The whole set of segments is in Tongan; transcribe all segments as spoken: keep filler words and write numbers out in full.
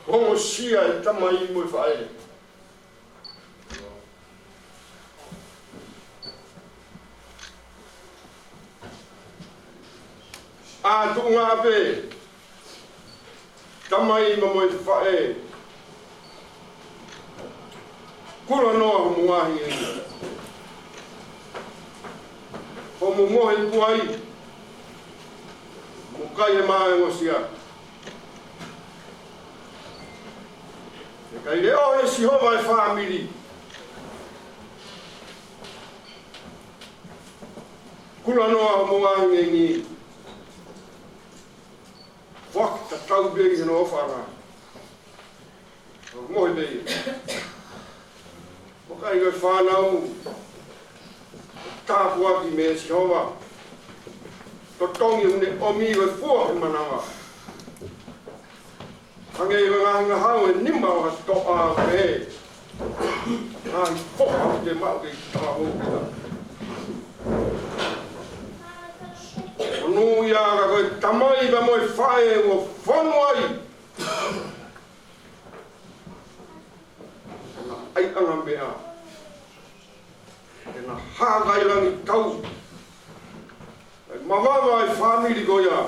Ongosia e tamai mo e faʻē. ʻA tuʻunga pē, tamai mo e faʻē. Kulanoa homo ngaahi ʻeiki. Homo mohe kuai. Mo kai e maʻa e ongosia. ʻIkai leʻo ʻe Sihova e fāmili. Kulanoa homo ngaahi ʻeiki. Fakatau pē ʻi hono ʻofaʻanga. Mohe pē ia. Mo kai ko e fānau. Tāpuaki mei Sihova. Totongi ʻoku ne ʻomi ko e fua he manava. Hangē ko e ngaahi ngahau ʻe nima ʻo ha toʻa pē. Ngaahi foha ʻoku te maʻu kei talavou kita. Monūʻia ka ko e tamai pea mo e faʻē ʻoku fonu ai. ʻAi ʻanga meʻa. Ke na hākai langi kau. ʻAi mavava e fāmili ko ia.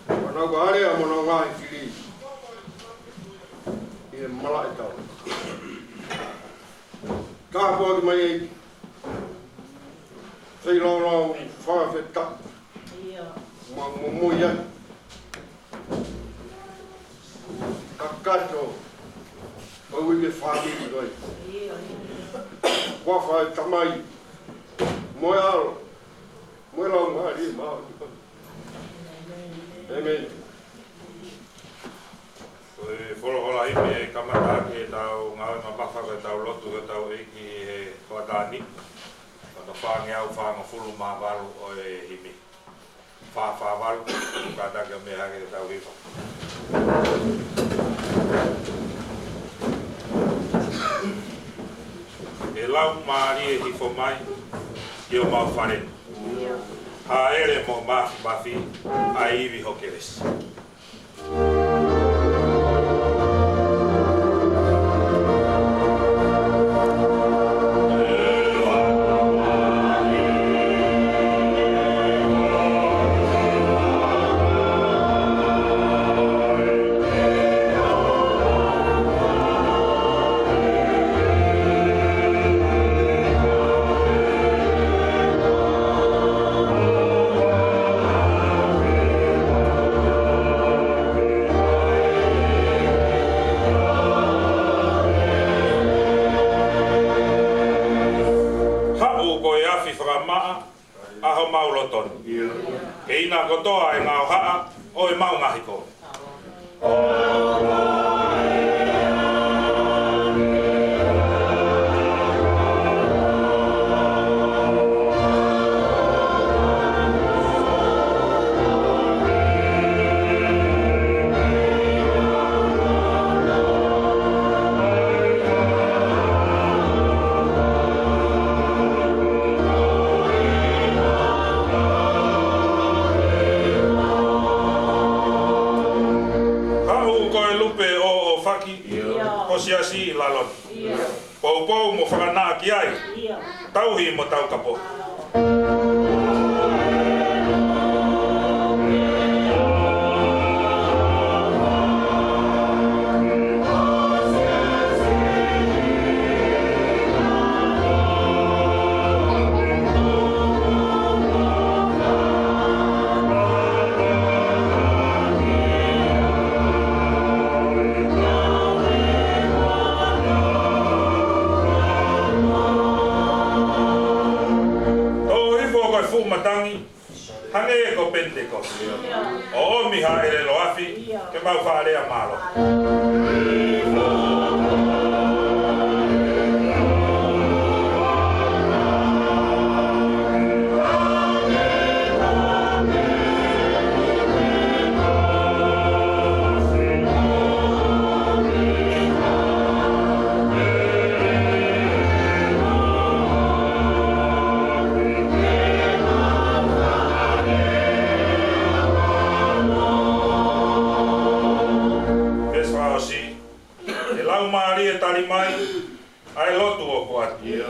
Manau ka alea mo nau ngaahi fili. ʻI he malaʻe tau. Tāpuaki mai ʻEiki. Feilaulau fakafetaʻi. ʻIo. Mau momoi atu. Kakato. Mau ui ke fāmili ko ē. ʻIo. Huafa e Tamai. Mo e ʻAlo. Mo e Laumālie Māʻoniʻoni. ʻĒmeni. Ko e folofola himi ʻe kamata ʻaki ʻetau ngāue mamafa ko ʻetau lotu ko ʻetau ʻEiki he hoʻatā ni. Ko hono fāngeau fāngofulu mā valu ʻo e himi. Fā fā valu, kātaki ʻo meʻa hake ke tau hiva. ʻE Laumālie hifo mai ki homau fale. Hāʻele mo mafimafi ʻa e ivi ho kelesi. Haʻu ko e afi fakamaʻa ʻa homau loto ni. Ke ina kotoa e ngaohaʻa ʻo e mau ngaahi kolo. Haʻu ko e lupe ʻoʻofaki, ko siasi ʻi lalo ni. Poupou mo fakanaʻa ki ai. Tauhi mo taukapo. Tō hifo ko e fuʻu matangi, hangē ko Penitekosi. ʻO ʻomi ha ʻelelo afi, ke mau faʻa lea mālō. Laumālie, tali mai ʻa e lotu ʻoku ʻatā. ʻIo.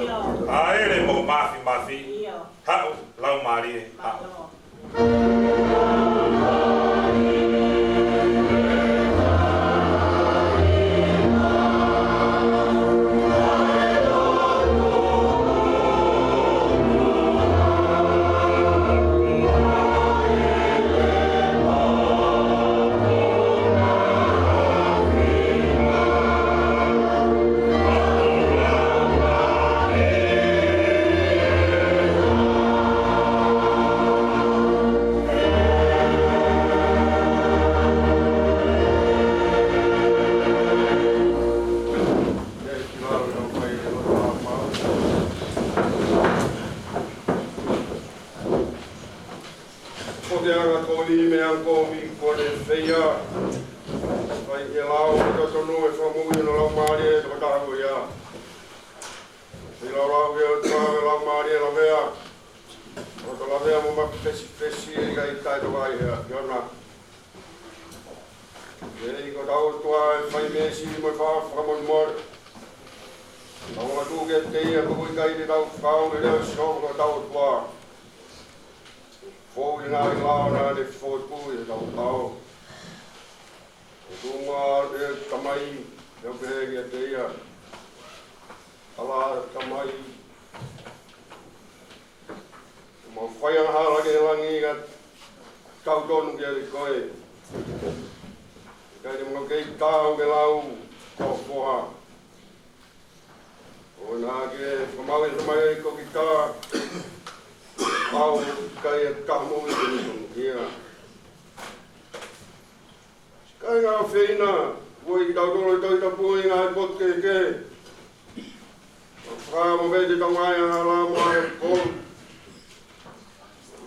Hāʻele mo Māfimafi. ʻIo. Haʻu, Laumālie, haʻu. Mālō. Ko te anga kovi mei he anga kovi kuo ne feia. Fai ke lau ʻa e totonu ʻo e fakamoʻui ʻo e Laumālie Tokotaha ko ia. Fai laulau ke ʻOtua ʻo e Laumālie Lavea. ʻOtua Lavea mo Mafesifesi ʻe ʻikai taʻetokaʻi ʻe he ʻAfiona. ʻEiki ko hotau ʻOtua, ʻe fai meesi mo e fakamolemole. Tau ʻatu kiate ia, ko e ʻikai te tau fakaongo he leʻo siʻo ko hotau ʻOtua. Fou ʻi he ngaahi lao naʻa ne fokotuʻu ʻi hotau ʻao. ʻOtua ʻe Tamai, ʻoku pehē kiate ia. ʻAla Tamai, mau fai angahala ki he langi ka tau tonu kiate koe. ʻIkai te mau kei taau ke lau ko ho foha. ʻOua naʻa ke fakamāuʻi mai ko kita. ʻOku ʻikai ha taha moʻui ke ne tonuhia. Kāinga ʻofeina, ʻoku ʻi ai kitautolu ʻi he Tohi Tapu ʻi he ngaahi potu kehekehe. Fakamoʻoni te tau ngaahi angahala mo e kolu.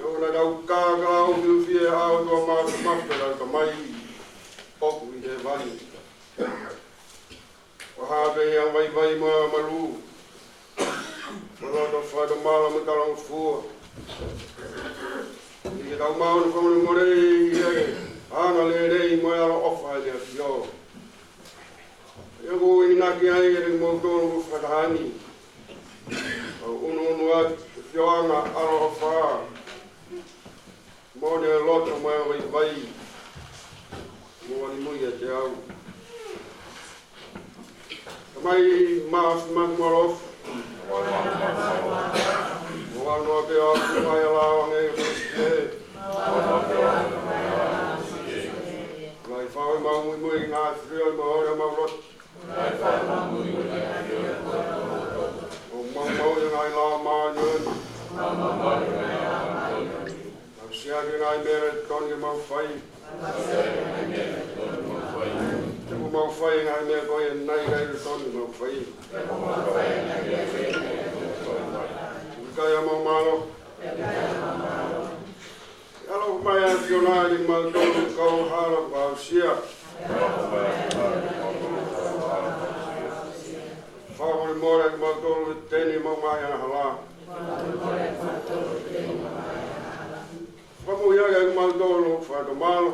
ʻOua naʻa tau kakau fiefia ʻa e ʻOtua Māfimafi, ʻa e Tamai ʻoku ʻi hēvani. ʻO hāpē ʻa e vaivai mo e malū. Mo e loto fakatomala mo e talangofua. ʻEiki, tau maʻu hono fakamolemole ʻi he angalelei mo e ʻaloʻofa ʻa e ʻAfio. ʻOku ʻuhinga ki ai ʻa kimoutolu fakataha ni. ʻOku ʻunuʻunu atu ʻa e ʻafioʻanga ʻaloʻofa. Mo e loto mo e vaivai. Mo e muimui ʻiate au. Tamai Māfimafi mo e ʻaloʻofa. Mo e ʻofa pē ʻa e ʻOtua ʻi he lao ange ʻo e Siasi. Lahi fau ʻemau muimui ngaahi ʻafio ʻi he moʻui ʻemau lotu. ʻO mau maʻu ʻa e ngaahi lao māʻoniʻoni. Mau siʻaki ngaahi meʻa totonu ke mau fai. Te mau fai ngaahi meʻa ko ia naʻe ʻikai totonu mau fai. ʻIkai ʻa mau mālō. ʻAloʻofa mai ʻa e ʻAfiona kiate kimautolu kau hala kuo aʻusia. Fakamolemole kiate kimautolu ʻi heʻemau ngaahi angahala. Fakamoʻui ʻa kimautolu fakatomala.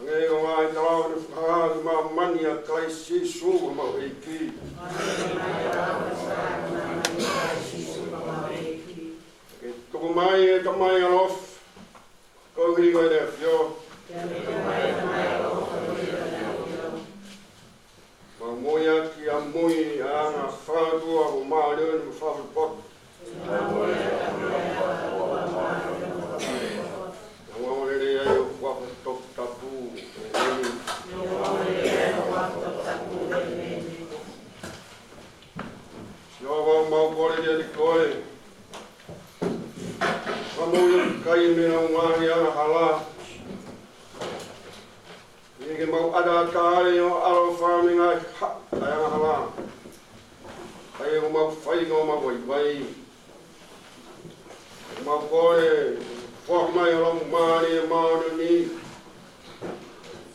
Hangē ko e ngaahi talanoa naʻe fakahā ʻi māmani ʻia Kalaisi Sīsū ko homau ʻEiki. Ke tuku mai ʻe Tamai ʻaloʻofa. Ko e ʻuhinga ʻo e ʻAfio. Mau moʻui ʻaki ʻa e moʻui ʻa e anga fakaʻotua ʻo māʻoniʻoni mo fakapotopoto. Mau ʻofa lelei ai ʻo fakapotopoto tapu. ʻĒmeni. Sihova, mau kole kiate koe. Fakamoʻui ʻa e kakai mei heʻenau ngaahi angahala. ʻIo ke mau ʻataʻatā ai ʻo ʻaloʻofa mei he ngaahi haʻa ʻo e angahala. ʻA ia ʻoku mau fai ʻo mau vaivai. Mau kole, foaki mai ʻa e Laumālie Māʻoniʻoni.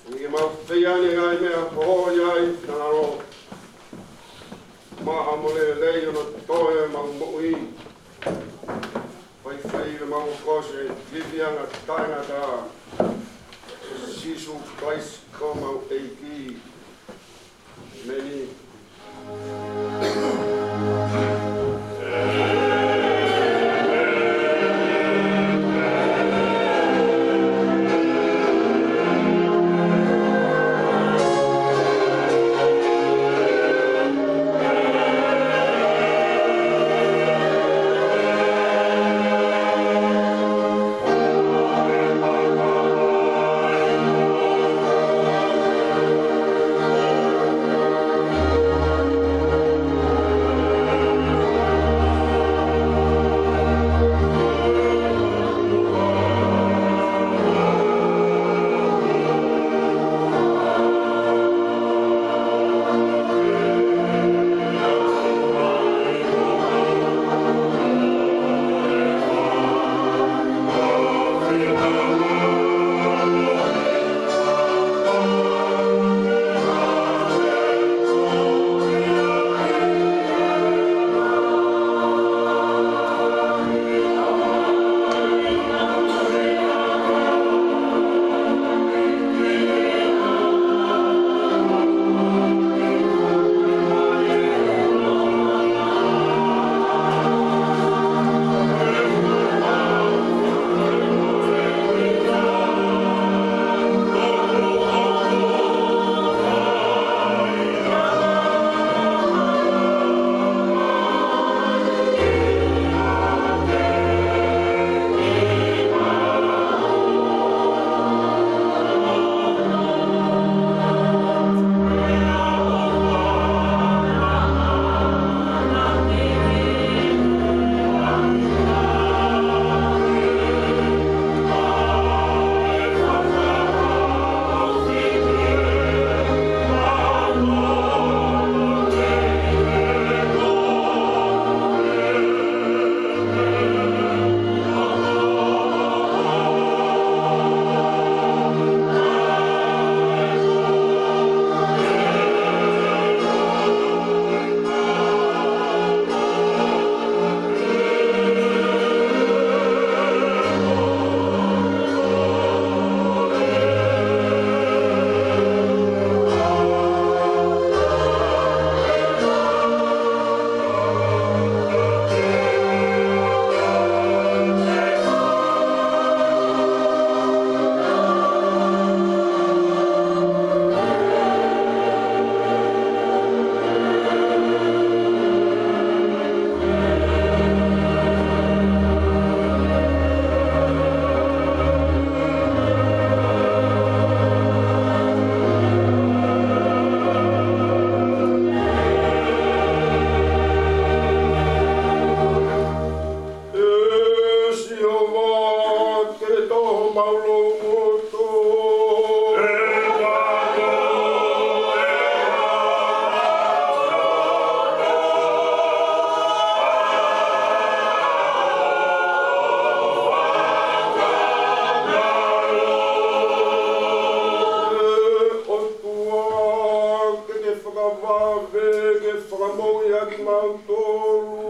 ʻIo ke mau fai ʻa e ngaahi meʻa ko ia ʻi he finangalo. Maʻa mo lelei ʻo e toe ʻemau moʻui. Faifai ʻemau kole ʻi he fiefia taʻengata. Sīsū Sīsū Kalaisi ko homau ʻEiki. ʻĒmeni. ʻE Sihova, ke tō homau loungutu. ʻE ʻOtua, ke ke fakavave, ke fakamoʻui ʻa kimautolu.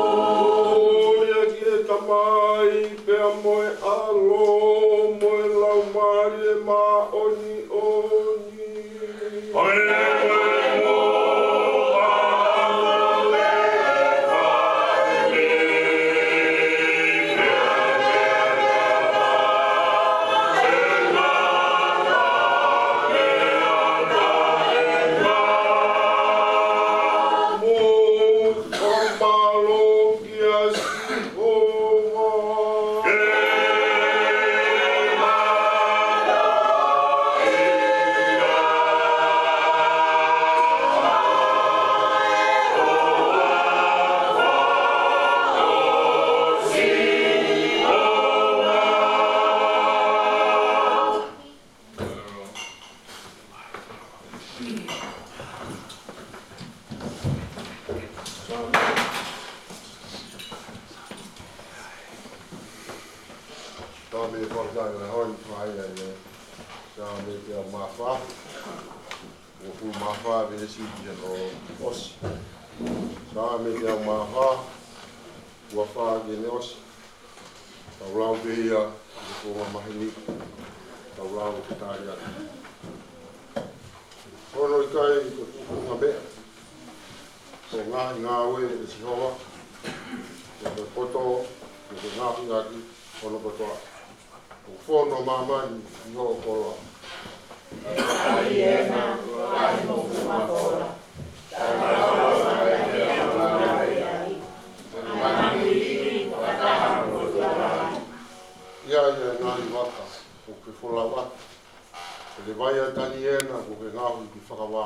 Kole ʻa e Tamai, pea mo e ʻAlo, mo e Laumālie Māʻoniʻoni. Fakamālō kia Sihova. Saame fakaʻosi ʻo e ʻaho ni, fai ai e Saame teau mā fā. Uofulu mā fā veesi ki hono ʻosi. Saame teau mā fā, ua fā ki hono ʻosi. Tau lau pē ia ʻi he founga maheni. Tau lau ke tali atu. Hono ʻikai ko e tuʻunga meʻa, ko e ngaahi ngāue ʻa Sihova, ko e poto, ko e ngaahi ngāue hono kotoa. ʻOku fono ʻa māmani ʻi hoʻo koloa. ʻE ʻAliʻi ena, ʻo ʻai mo fua kola. ʻIa ia ngaahi vaka, ʻoku ke folau atu. Ko e Levaiatani ena, ʻoku ke ngaohi ke fakavā.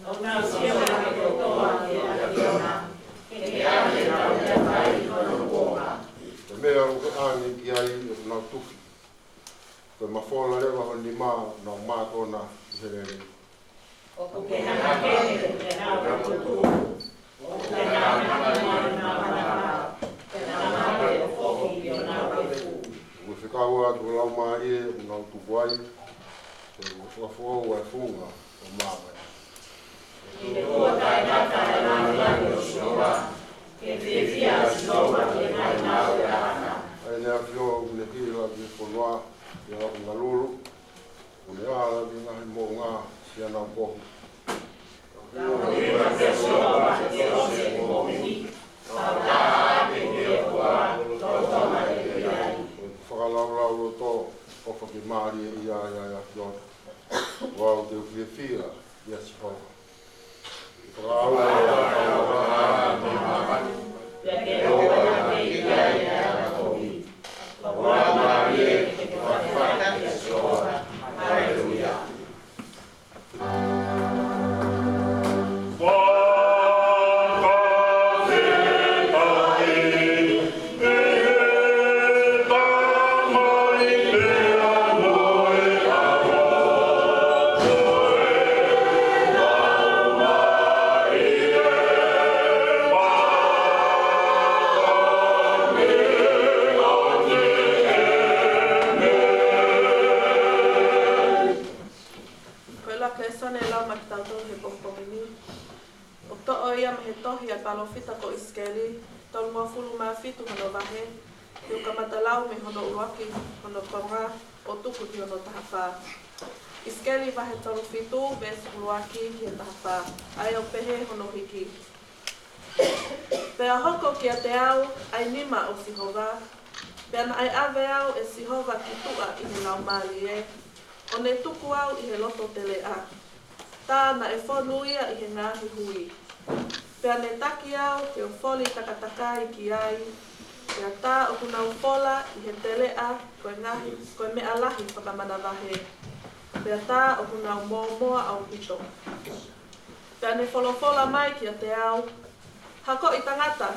ʻOku nau sio ʻa e kotoa ki he ʻAfiona, ke ke ʻave ʻa e tauhi ʻa e kai ʻi hono kuonga. Ko e meʻa ʻoku ke ʻange ki ai ʻoku nau tufi. Ko e mafola leva ho nima ʻoku nau mākona ʻi he lelei. ʻOku ke hanga kehe ʻenau tutu. ʻOku ke nau hanga ʻenau manavao. Ke nau mape ʻo foki ki honau efu. ʻOku ke fekau atu ho laumālie ʻoku nau tuku ai. Pea ʻoku ke fakafoʻou ʻa e funga ʻo māmani. Ke tuʻo taʻengata ʻa e lāngilangi ʻo Sihova, ke fiefia ʻa Sihova ʻi he ngaahi ngāue ʻaʻana. ʻA ʻene ʻafio ʻoku ne hila ki he fonua, ʻi he ʻapi ngalulu, ʻoku ne ala ki he ngaahi moʻunga siʻanau kohu. Ke ʻoua ʻe ʻikai ke Sihova ke ʻosi ʻi he moʻui, ka ʻoku taʻe ke ʻoua ʻe tō mai ki ai. Fakalaulauloto, ʻofa ke mālieʻia ʻa e ʻAfiona. ʻOku ou fiefia ʻia Sihova. Fakaaue ʻa e ʻAfiona mo e māmani. Pea ke ʻoua naʻa ʻi ai ha anga kovi. Ka ʻoua mālie ke ke fakafetaʻi kia Sihova. Haleluia. Ko e ʻuluaki lēsoni ʻe lau maʻa kitautolu he pongipongi ni, ʻoku toʻo ia mei he tohi ʻa e palōfita ko ʻIsikeli, tolungofulu mā fitu hono vahe, ʻoku kamata lau mei hono ʻuluaki, hono konga, ʻo tuku ki hono taha fā. ʻIsikeli vahe tolu fitu, veesi ʻuluaki ki he taha fā. ʻA ia ʻoku pehē hono hiki. Pea hoko kiate au ʻa e nima ʻo Sihova, pea naʻe ʻave au ʻe Sihova ki tuʻa ʻi he laumālie, ʻo ne tuku au ʻi he loto teleʻa. Tā naʻe fonu ia ʻi he ngaahi hui. Pea ne taki au ke u foli takatakai ki ai, pea tā ʻoku nau fola ʻi he teleʻa ko e ngaahi, ko e meʻa lahi fakamanavahē. Pea tā ʻoku nau mōmoa ʻaupito. Pea ne folofola mai kiate au, Hakoʻi tangata,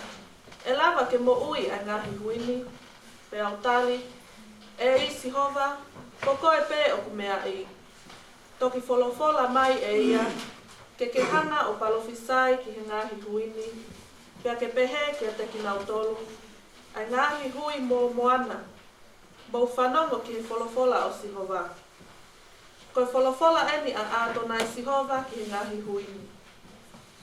ʻe lava ke moʻui ʻa e ngaahi hui ni? Pea u tali, ʻEiki Sihova, ko koe pē ʻoku meaʻi. Toki folofola mai ʻe ia, Ke ke hanga ʻo palofisai ki he ngaahi hui ni, pea ke pehē kiate kinautolu, ʻA e ngaahi hui mōmoa na, mou fanongo ki he folofola ʻo Sihova. Ko e folofola eni ʻa ʻAtonai Sihova ki he ngaahi hui ni.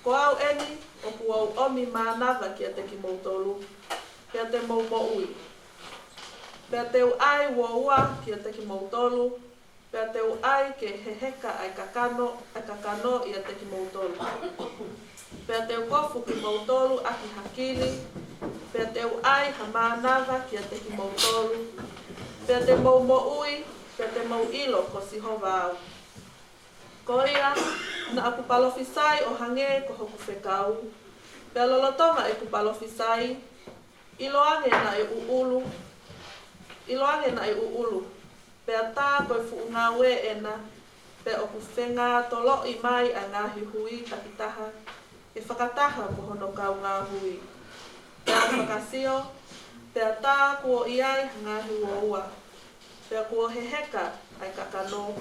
Ko au eni ʻoku ou ʻomi mānava kiate kimoutolu, pea te mou moʻui. Pea te u ʻai uoua kiate kimoutolu, pea te u ʻai ke heheka ʻa e kakano, ʻa e kakano ʻiate kimoutolu. Pea te u kofu kimoutolu ʻaki ha kili, pea te u ʻai ha mānava kiate kimoutolu, pea te mou moʻui, pea te mou ʻilo ko Sihova au. Ko ia, naʻa ku palofisai ʻo hangē ko hoku fekau, pea lolotonga ʻeku palofisai, ʻiloange naʻe ʻuʻulu, ʻiloange naʻe ʻuʻulu, pea tā ko e fuʻu ngāue ena, pea ʻoku fengātoloʻi mai ʻa e ngaahi hui takitaha, ʻe fakataha mo hono kaungāhui. Pea fakasio, pea tā kuo ʻi ai ha ngaahi uoua, pea kuo heheka ʻa e kakano,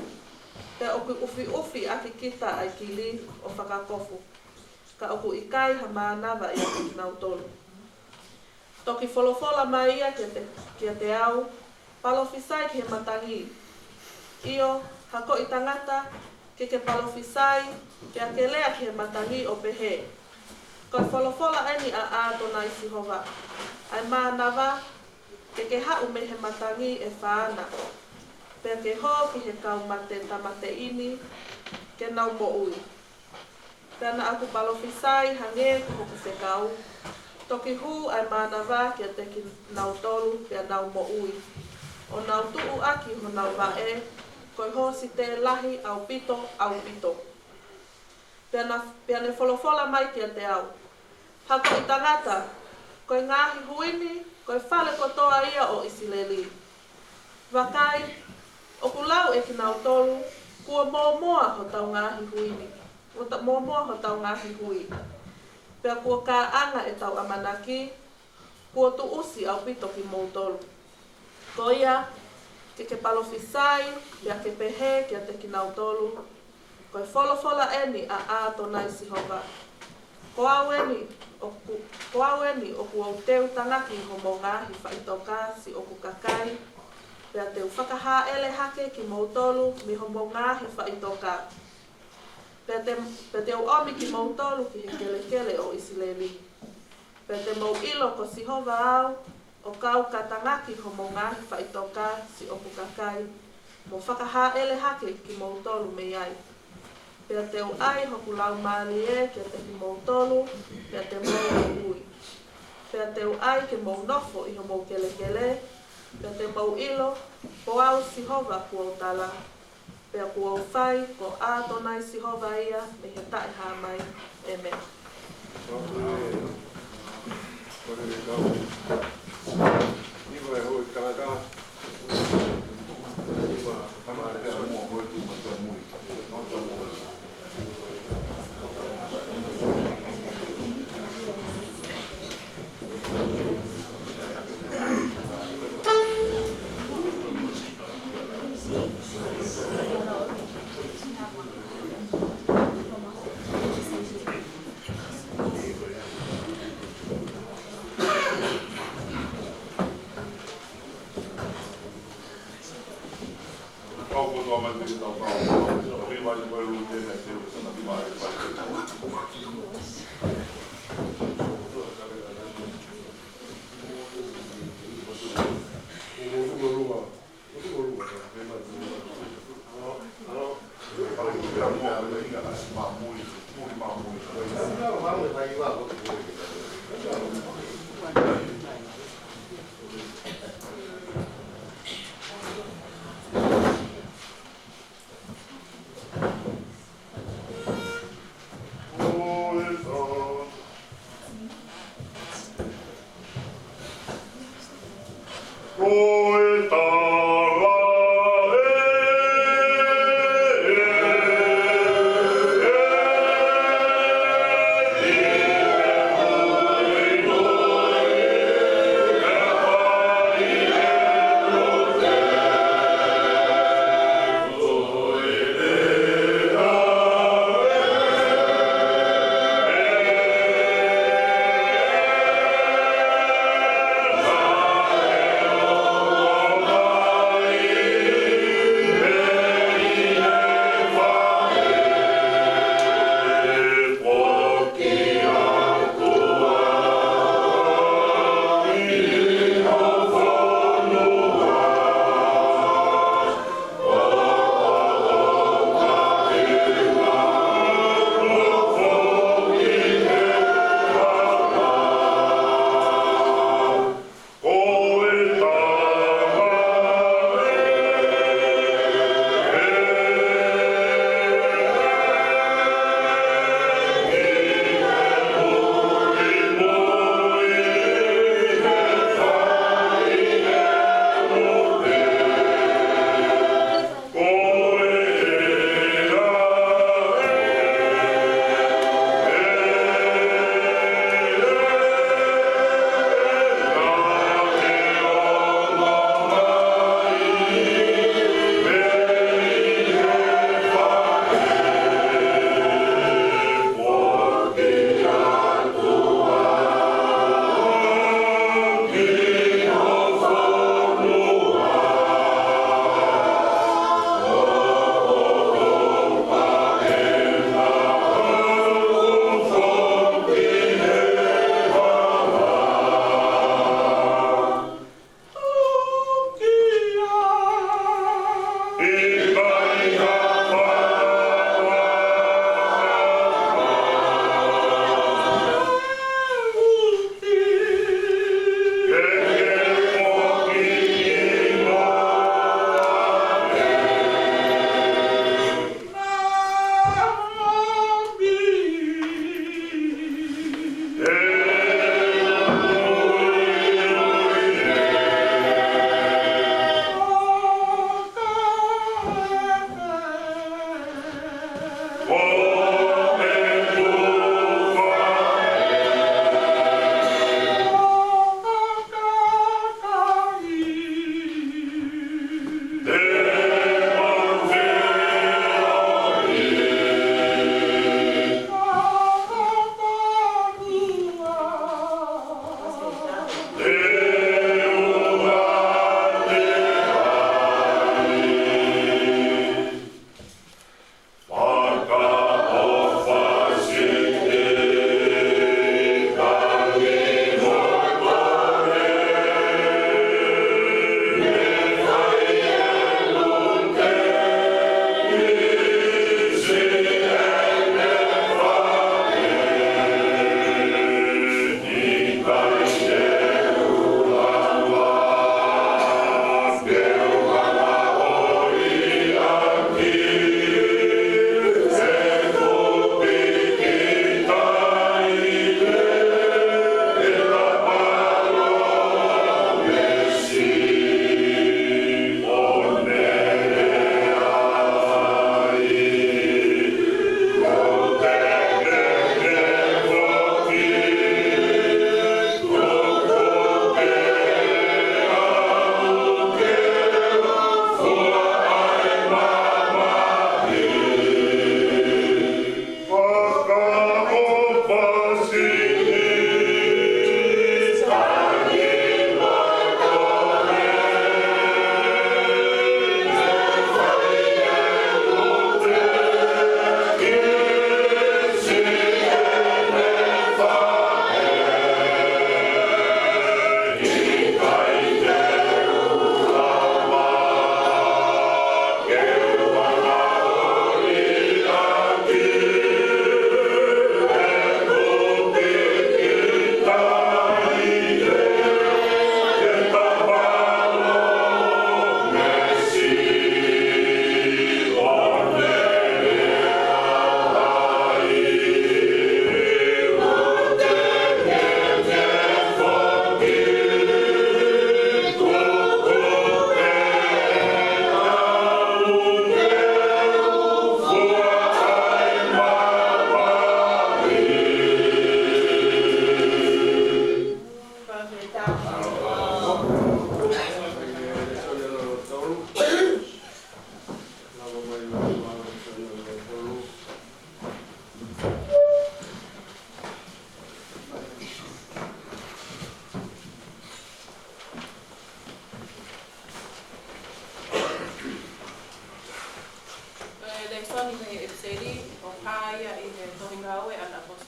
pea ʻoku ʻufiʻufi ʻaki kita ʻa e kili ʻo fakakofu, ka ʻoku ʻikai ha mānava ʻiate kinautolu. Toki folofola mai ia kiate, kiate au, Palōfisai ki he matangi. ʻIo, hakoʻi tangata, ke ke palōfisai, pea ke lea ki he matangi ʻo pehē: Ko e folofola eni ʻa ʻAtonai Sihova, ʻa e mānava, ke ke haʻu mei he matangi ʻe fā na, pea ke hō ki he kau mate tāmateʻi ni, ke nau moʻui. Pea naʻa ku palōfisai hangē ko hoku fekau, toki hū ʻa e mānava kiate kinautolu, pea nau moʻui, ʻo nau tuʻu ʻaki honau vaʻe ko e hōsite lahi ʻaupito, ʻaupito. Pea na, pea ne folofola mai kiate au: Hakoʻi tangata, ko e ngaahi hui ni, ko e fale kotoa ia ʻo ʻIsileli. Vakai, ʻoku lau ʻe kinautolu, kuo mōmoa hotau ngaahi hui ni, kuo ta-, mōmoa hotau ngaahi hui, pea kuo kāʻanga ʻetau ʻamanaki, kuo tuʻusi ʻaupito kimoutolu. Ko ia, ke ke palōfisai, pea ke pehē kiate kinautolu: Ko e folofola eni ʻa ʻAtonai Sihova: Ko au eni ʻoku, ko au eni ʻoku ou teu tangaki homou ngaahi faʻitoka siʻoku kakai, pea te u fakahāʻele hake kimoutolu mei homou ngaahi faʻitoka, pea te, pea te u ʻomi kimoutolu ki he kelekele ʻo ʻIsileli. Pea te mou ʻilo ko Sihova au, ʻo kau katangaki homou ngaahi faʻitoka siʻoku kakai, mo fakahāʻele hake kimoutolu mei ai. Pea te u ʻai hoku Laumālie kiate kimoutolu, pea te mou moʻui. Pea te u ʻai ke mou nofo ʻi homou kelekele, pea te mou ʻilo ko au Sihova kuo u tala, pea kuo u fai ko ʻAtonai Sihova ia mei he taʻehāmai. ʻĒmeni.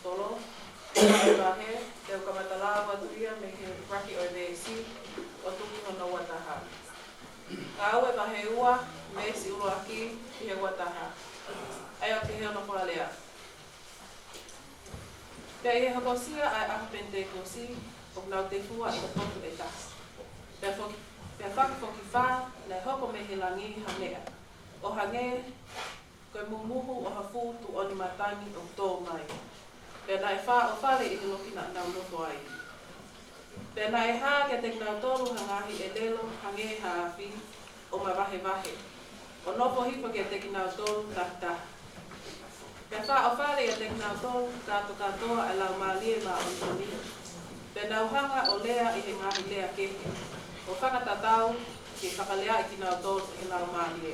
Tolo, ʻa e vahe, te u kamata lau atu ia mei he ʻuluaki ʻo e veesi ʻo tuku ki hono uataha. Ngāue vahe ua, veesi ʻuluaki ki he uataha. ʻA ia ʻoku pehē hono fakalea. Pea ʻi he hokosia ʻa e ʻaho Penitekosi, ʻoku nau tefua ʻi he potu ʻe taha. Pea foki, pea fakafokifā, naʻe hoko mei he langi ha meʻa, ʻo hangē ko e mumuhu ʻo ha fuʻu tuʻoni matangi ʻoku tō mai. Pea naʻe fāʻofale ʻi he loki naʻa nau nofo ai. Pea naʻe hā kiate kinautolu ha ngaahi ʻelelo hangē ha afi, ʻo mavahevahe, ʻo nofo hifo kiate kinautolu takitaha. Pea fāʻofale ʻiate kinautolu kātokātoa ʻa e Laumālie Māʻoniʻoni. Pea nau hanga ʻo lea ʻi he ngaahi lea kehe, ʻo fakatatau ke fakaleaʻi kinautolu ʻe he Laumālie.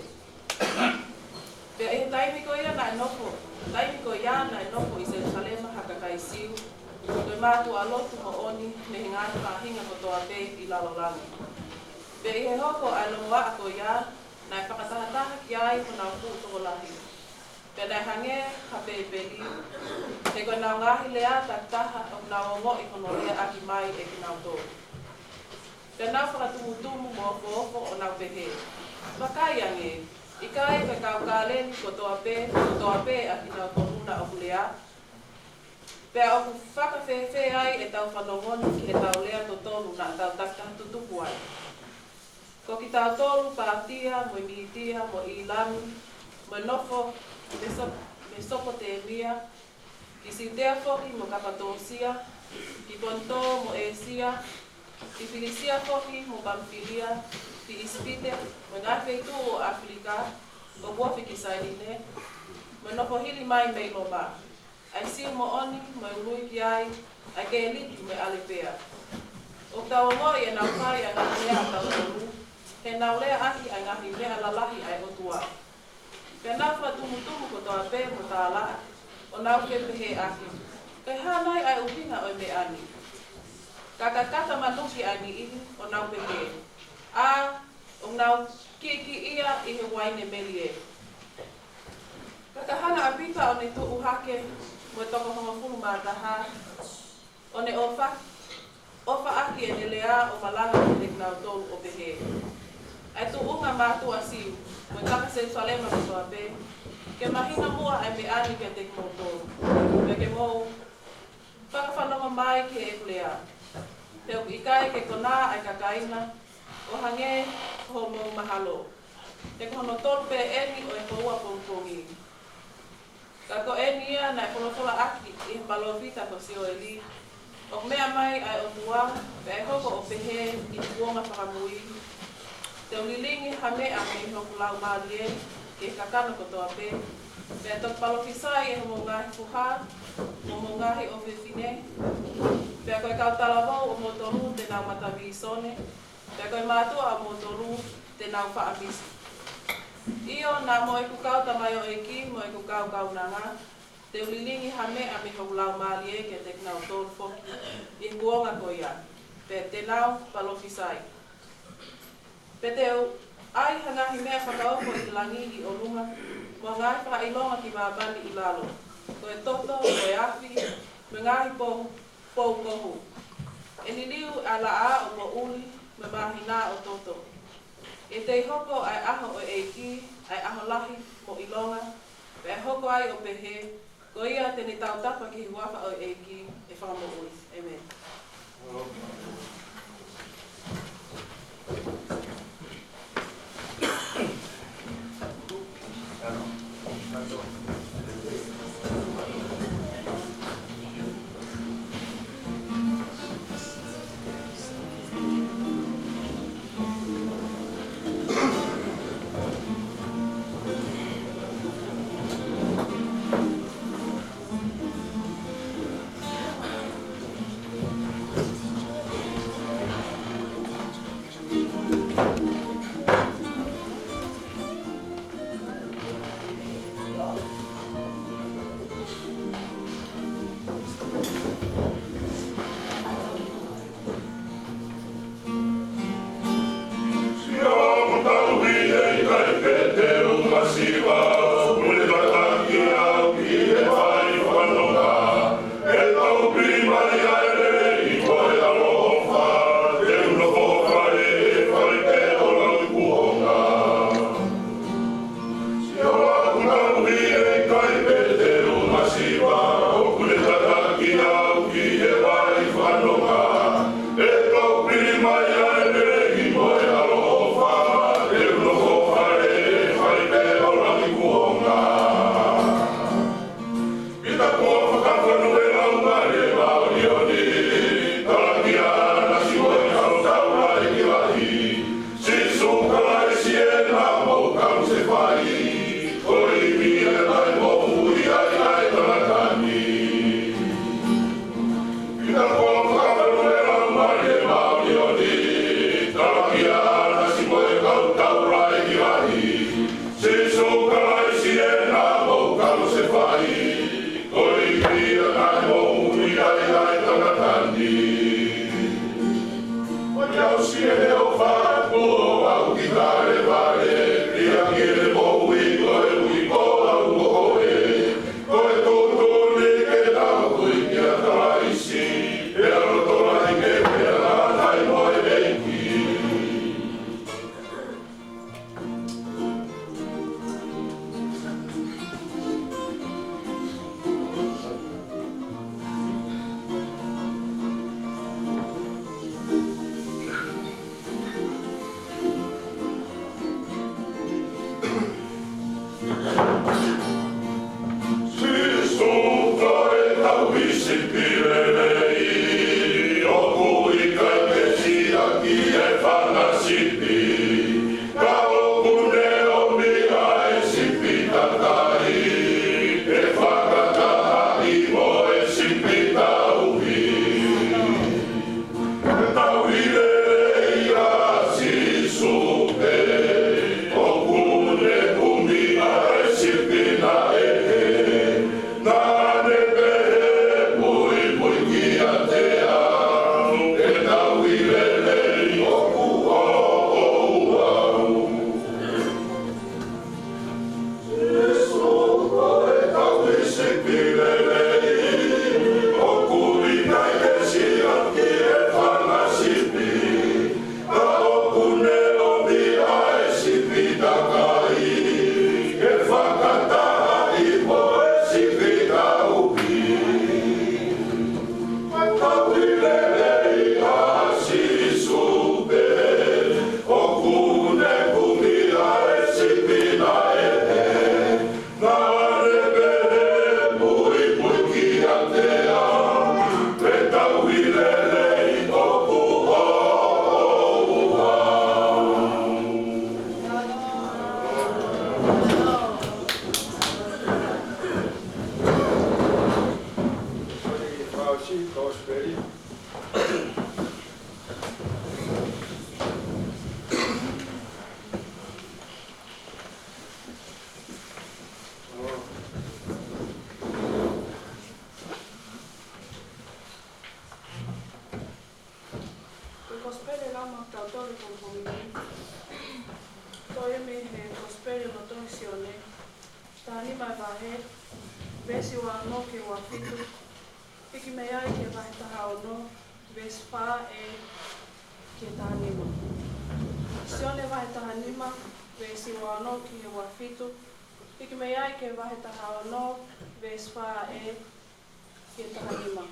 Pea ʻi he taimi ko ia naʻe nofo, taimi ko ia naʻe nofo ʻi Selusalema ha kakai Siu, ko e mātuʻa lotu moʻoni mei he ngaahi faʻahinga kotoa pē ʻi lalo langi. Pea ʻi he hoko ʻa e longoaʻa ko ia, naʻe fakatahataha ki ai honau fuʻu tokolahi. Pea naʻe hangē ha pēpeli, he ko ʻenau ngaahi lea takitaha ʻoku nau ongoʻi hono leaʻaki mai ʻe kinautolu. Pea nau fakatumutumu mo ofoofo ʻo nau pehē, Vakai ange, ʻikai ko e kau Kāleli kotoa pē, kotoa pē ʻa kinautolu naʻa ʻoku lea? Pea ʻoku fakafēfē ai ʻetau fanongo ni ki heʻetau lea totonu naʻa tau takitaha tutuku ai? Ko kitautolu Pātia, mo e Mītia, mo ʻĪlami, mo e nofo Meso-, Mesopotemia, ki Siutea foki mo Kapatōsia, ki Ponitō mo ʻĒsia, ki Filisia foki mo Pamifilia, ki ʻIsipite, mo e ngaahi feituʻu ʻo ʻAfilika, ʻo ofi ki Sailine, mo e nofo hili mai mei Loma, ʻa e Siu moʻoni, mo e ului ki ai ʻa e Kēliki mo e ʻAlepea. ʻOku tau ongoʻi ʻenau fai ʻa e ngaahi lea ʻatautolu, he nau leaʻaki ʻa e ngaahi meʻa lalahi ʻa e ʻOtua. Pea nau fakatumutumu kotoa pē mo tālaʻa, ʻo nau fepehēʻaki, Ko e hā nai ʻa e ʻuhinga ʻo e meʻa ni? Ka ka kata manuki ʻa e niʻihi, ʻo nau pehē, ʻĀ, ʻoku nau kiʻikiʻi ia ʻi he uaine melie. Ka ka hanga ʻa Pita ʻo ne tuʻu hake mo e toko hongofulu mā taha, ʻo ne ʻofa, ʻofaʻaki ʻene lea ʻo malanga kiate kinautolu ʻo pehē, ʻA e tuʻunga mātuʻa Siu, mo e kaka Selusalema kotoa pē, ke mahino muʻa ʻa e meʻa ni kiate kimoutolu, pea ke mou fakafanongo mai ki heʻeku lea. He ʻoku ʻikai ke konā ʻa e kakai na ʻo hangē ko hoʻomou mahalo, he ko hono tolu pē eni ʻo e houa pongipongi. Ka ko eni ia naʻe folofolaʻaki ʻe he palōfita ko Sioeli, ʻOku meʻa mai ʻa e ʻOtua, pea ʻe hoko ʻo pehē ʻi he kuonga fakamui, Te u lilingi ha meʻa mei hoku Laumālie ki he kakano kotoa pē, pea ʻe toki palofisai ʻe hoʻomou ngaahi foha, mo hoʻomou ngaahi ʻofefine, pea ko e kau talavou ʻomoutolu te nau mata vīsone, pea ko e mātuʻa ʻomoutolu te nau faʻa misi. ʻIo, naʻa mo ʻeku kau tamaioʻeiki mo ʻeku kau kaunanga, te u lilingi ha meʻa mei hoku Laumālie kiate kinautolu foki ʻi he kuonga ko ia, pea te nau palofisai. Pea te u ʻai ha ngaahi meʻa fakaofo ʻi langi ʻi ʻolunga, mo ha ngaahi fakaʻilonga ki māmani ʻi lalo, ko e toto, ko e afi, mo e ngaahi pou, pou kohu. ʻE liliu ʻa e laʻā ʻo moʻui, mo e māhina ʻo toto. ʻE tei hoko ʻa e ʻaho ʻo e ʻEiki, ʻa e ʻaho lahi mo ʻilonga, pea ʻe hoko ai ʻo pehē, ko ia te ne tautapa ki he huafa ʻo e ʻEiki, ʻe fakamoʻui. ʻĒmeni. Tale vale, ia ke le moʻui ko e ui ko au mo koe. Ko e tuʻutuʻuni ke tau tui kia Kalaisi, pea loto lahi ke pea lahi mo e ʻEiki. Sīsū ko e tauhi sipi lelei, ʻoku ʻikai ke siʻaki e fanga sipi. Ka ʻoku ne ʻomi ʻa e sipi takai, ke fakatahaʻi mo e sipi tauhi. Tauhi lelei ʻa Sīsū pē, ʻoku ne kumi ʻa e sipi naʻe hē. Naʻa ne pehē, Muimui kiate au, ke tauhi lelei ʻoku ʻoʻou au. Sīsū ko e tauhi sipi lelei, ʻoku ʻikai ke siʻaki e fanga sipi. Ka ʻoku ne ʻomi ʻa e sipi takai, ke fakatahaʻi mo e sipi tauhi. Tauhi lelei ʻa Sīsū pē, ʻoku ne kumi ʻa e sipi naʻe hē. Naʻa ne pehē, Muimui kiate au, ke tauhi lelei ʻoku ʻoʻou au. Fakaʻosi, Kosipeli. Ko e Kosipeli ʻe lau maʻatautolu he pongipongi ni, toʻo ia mei he Kosipeli ʻo e tohi ʻa Sione, taha nima e vahe, veesi ua ono ki he ua fitu, piki mei ai ki he vahe taha ono, veesi fā ē ki he taha nima. Sione vahe taha nima, veesi ua ono ki he ua fitu, piki mei ai ki he vahe taha ono, veesi fā ē ki he taha nima.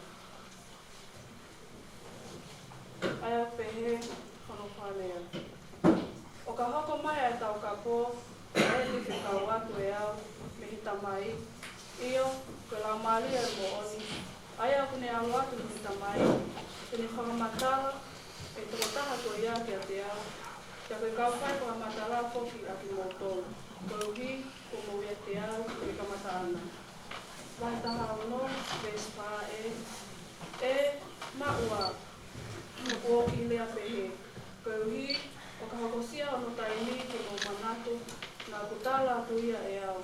ʻA ia ʻoku pehē hono fakalea. ʻO ka hoko mai ʻa e Taukapo, ʻa ia te u fekau atu ʻe au mei he Tamai, ʻio, ko e Laumālie ʻo e moʻoni, ʻa ia ʻoku ne ʻalu atu mei he Tamai, te ne fakamatala ʻa e tokotaha ko ia kiate au, pea ko e kau fai fakamatala foki ʻa kimoutolu, koeʻuhi kuo mou ʻiate au mei he kamata ʻana. Vahe taha ono, veesi fā ē, ʻE maʻu ā, naʻa ku ʻosi lea pehē, koeʻuhi ʻo ka hokosia hono taimi ke mou manatu, naʻa ku tala atu ia ʻe au.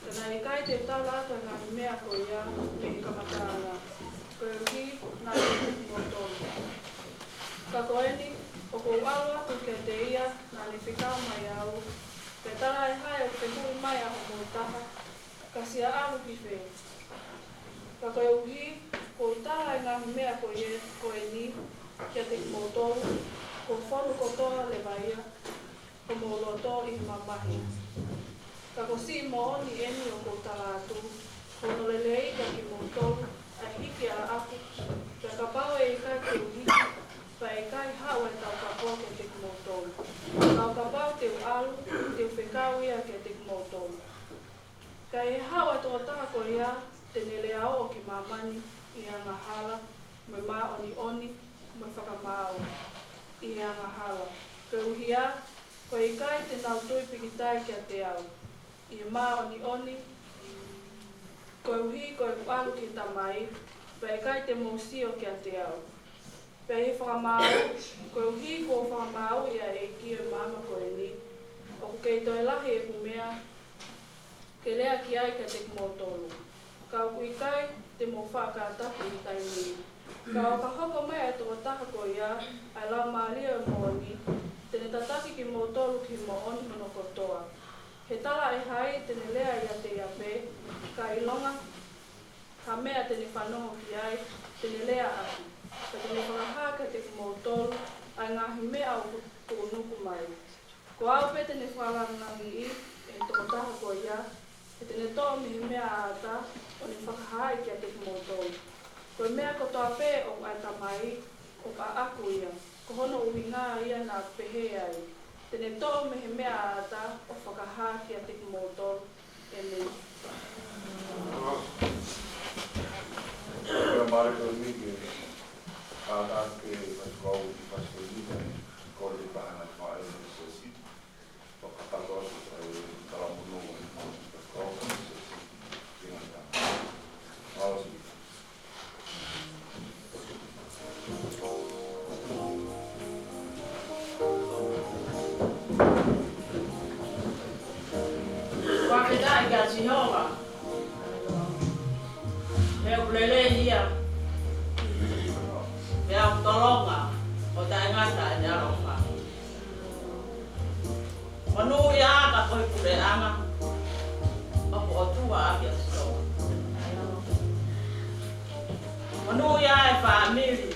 Ka naʻe ʻikai te u tala atu ʻa e ngaahi meʻa ko ia mei he kamataʻanga, koeʻuhi naʻa ku ʻiate kimoutolu. Ka ko eni, ʻoku ou ʻalu atu kiate ia naʻa ne fekau mai au, pea talaʻehai ʻoku fehuʻi mai ʻa hoʻomou taha, ka siʻa ʻalu ki fē? Ka koeʻuhi kuo u tala ʻa e ngaahi meʻa ko ia, ko eni kiate kimoutolu, kuo fonu kotoa leva ia, homou loto ʻi he mamahi. Ka ko e siʻi moʻoni eni ʻoku ou tala atu, ko hono lelei kiate kimoutolu ʻa e hiki ʻaʻaku, pea kapau ʻe ʻikai te u hiki, pea ʻe ʻikai haʻu ʻa e Taukapo kiate kimoutolu. Ka ʻo kapau te u ʻalu, te u fekau ia kiate kimoutolu. Ka ʻi he haʻu ʻa e tokotaha ko ia, te ne lea ʻo aʻu ki māmani ʻi he angahala, mo e māʻoniʻoni, mo e fakamaau ʻi he angahala. Koeʻuhi ā, ko e ʻikai te nau tui pīkitai kiate au ʻi he māʻoniʻoni, koeʻuhi ko ʻeku ʻalu ki he Tamai, pea ʻe ʻikai te mou sio kiate au. Pea ʻi he fakamaau, koeʻuhi kuo fakamaauʻi ʻa e ʻEiki ʻo e maama ko eni, ʻoku kei toe lahi ʻeku meʻa ke lea ki ai kiate kimoutolu. Ka ʻoku ʻikai te mou faʻa kātaki ʻi he taimi ni. Ka ʻo ka hoko mai ʻa e tokotaha ko ia, ʻa e Laumālie ʻo e moʻoni, Te ne tataki kimoutolu ki he moʻoni hono kotoa. He talaʻehai te ne lea ʻiate ia pē, ka ʻilonga ha meʻa te ne fanongo ki ai, te ne lea ʻaki, ka te ne fakahā kiate kimoutolu ʻa e ngaahi meʻa ʻoku tuʻunuku mai. Ko au pē te ne fakalāngilangiʻi ʻe he tokotaha ko ia, he te ne toʻo mei he meʻa ʻa ʻAta ʻo ne fakahā kiate kimoutolu. Ko e meʻa kotoa pē ʻoku ʻa e Tamai, ʻoku ʻaʻaku ia, ko hono ʻuhinga ia naʻa ku pehē ai, te ne toʻo mei he meʻa ʻa ʻAta ʻo fakahā kiate kimoutolu. ʻĒmeni. Ko e mare ko eni ke kātaki ke fakakau ki he pastor ni, ko e pāhanga faʻē mo e siasi. Fakatapu atu e talamonū ʻo e pastor ni. Mālō siasi. Fakafetaʻi kia Sihova. He ʻoku lelei ia. He ʻoku tolonga ʻo taʻengata ʻene ʻaloʻofa. Monūʻia ʻa e kau puleʻanga, ʻoku ʻOtua ʻa kia Sihova. Monūʻia ʻa e fāmili,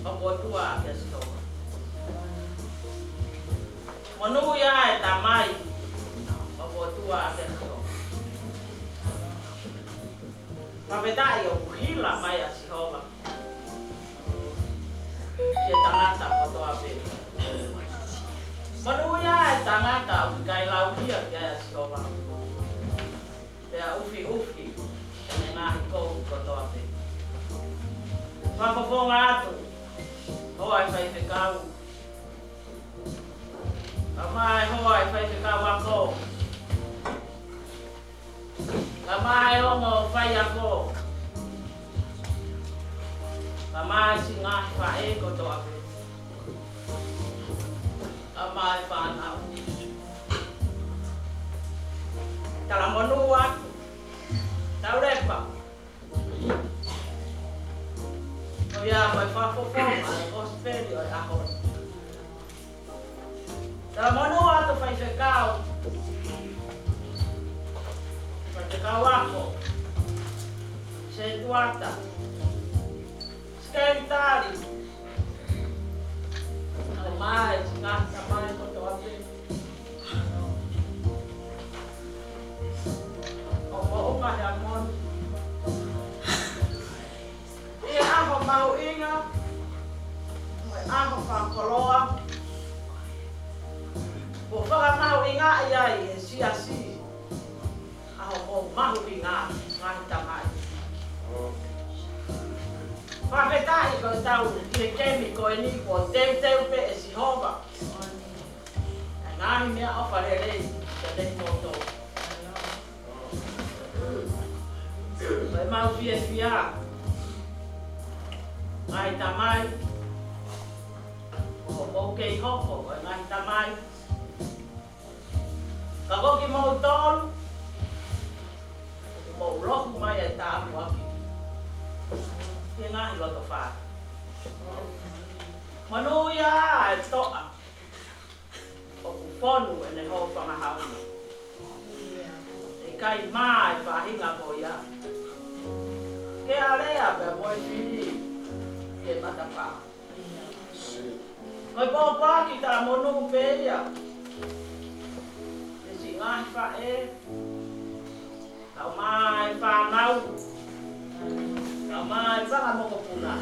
ʻoku ʻOtua ʻa kia Sihova. Monūʻia ʻa e tamai, ʻoku ʻOtua ʻa kia Sihova. Fakafetaʻi ʻoku hila mai ʻa Sihova ki he tangata kotoa pē. Monūʻia ʻa e tangata ʻoku ʻikai lauhia ki ai ʻa Sihova, pea ʻufiʻufi ʻene ngaahi kovi kotoa pē. Fakafofonga atu, hoa ʻa e faifekau. Kae ʻumaʻā e hoa ʻa e faifekau ako. Kae ʻumaʻā e ongo faiako. Kae ʻumaʻā e siʻi ngaahi faʻē kotoa pē. Kae ʻumaʻā e fānau. Talamonū atu. Taulepa. Ko ia ko e fakafofonga ʻo e kosipeli ʻo e ʻaho ni. Talamonū atu faifekau. Faifekau ako. Setuata. Sekelitali. Kae ʻumaʻā e siʻi ngaahi tamai kotoa pē. ʻOku mou ʻumaʻā he ʻaho ni. ʻI he ʻaho mahuʻinga, mo e ʻaho fakakoloa, ʻoku fakamahuʻingaʻi ai ʻe he siasi. ʻAho mahuʻinga, ngaahi tamai. Fakafetaʻi ko e tau ʻi he kemi ko eni kuo teuteu pē ʻe Sihova ʻa e ngaahi meʻaʻofa lelei kiate kimoutolu. Ko e mau fiefia, ngaahi tamai, ʻoku mou kei hoko ko e ngaahi tamai. Ka ko kimoutolu, ʻoku mou loku mai ai tāpuaki ki he ngaahi loto fā. Monūʻia ʻa e toʻa ʻoku fonu ʻene hōfangahau. ʻIkai mā e faʻahinga ko ia ke alea pea mo e fili ki he matapā. Ko e pōpoaki talamonū pē ia. ʻE siʻi ngaahi faʻē, kae ʻumaʻā e fānau, kae ʻumaʻā e fanga mokopuna.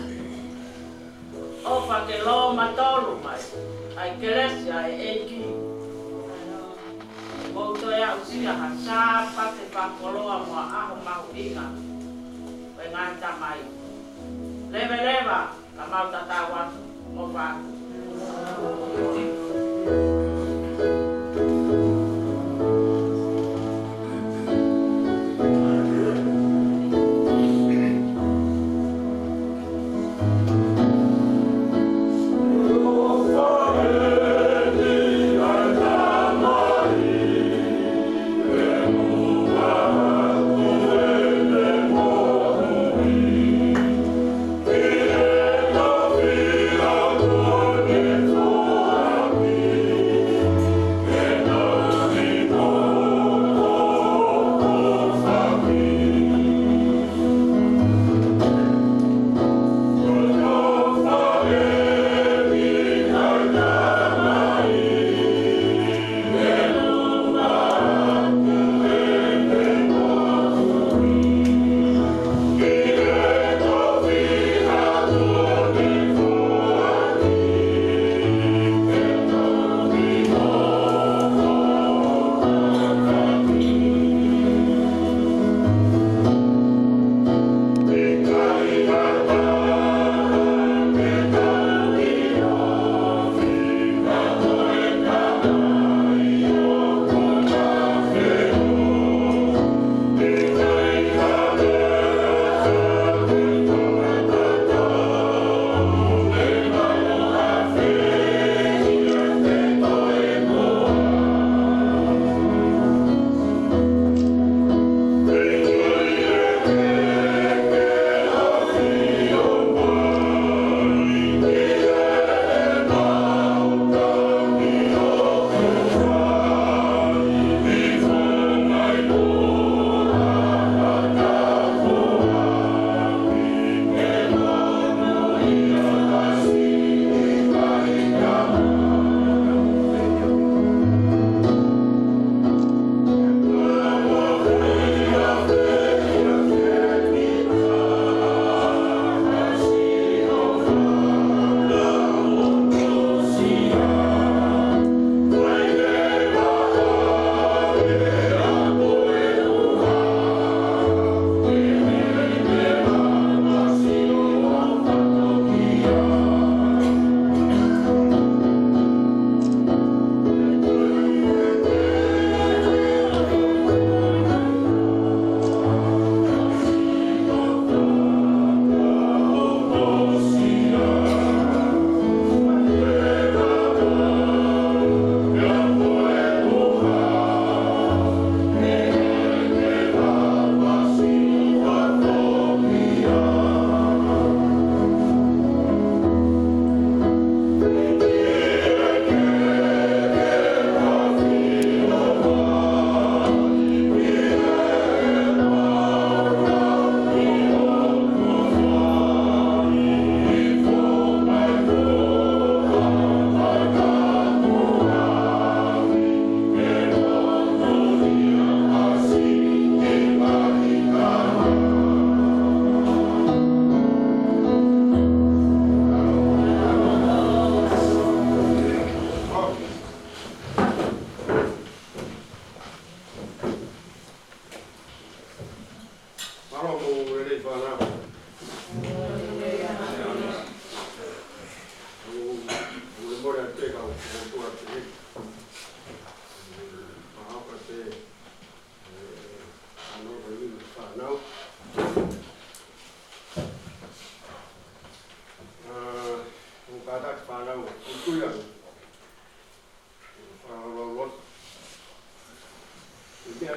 ʻOfa ke lōmatolu mai ʻa e kelesi ʻa e ʻEiki. Mou toe aʻusia ha Sāpate fakakoloa mo ha ʻaho mahuʻinga. Ko e ngaahi tamai. Leveleva, ka mau tatau atu, ʻofa atu.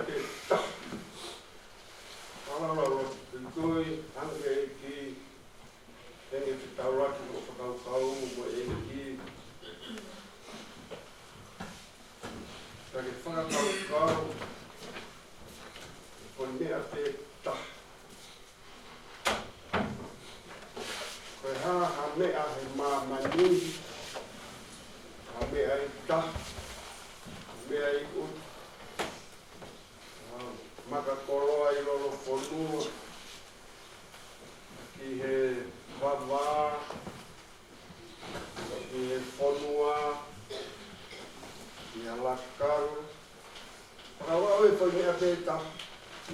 Pē taha. Palaula lotu, tui tui, hanga ʻEiki, hanga ʻEiki taulaki mo fakakaukau mo ʻEiki. Ka ke fakakaukau, ko e meʻa pē taha. Ko e hā ha meʻa he māmani, ha meʻa ʻi tahi, ha meʻa ʻi ʻuta, ha makakoloa ʻi lolofonua, ki he vavā, ki he fonua, ki he lakanga. Fakakaukau e foʻi meʻa pē taha.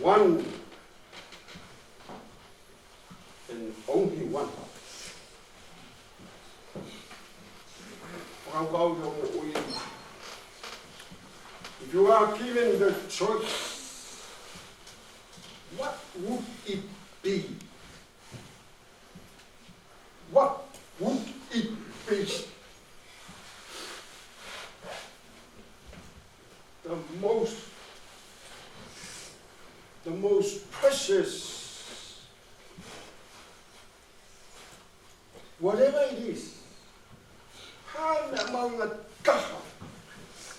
One and only one. Fakakaukau ki hoʻo moʻui. If you are given the choice, what would it be? What would it be? The most, the most precious, whatever it is, hā e meʻa mahuʻinga taha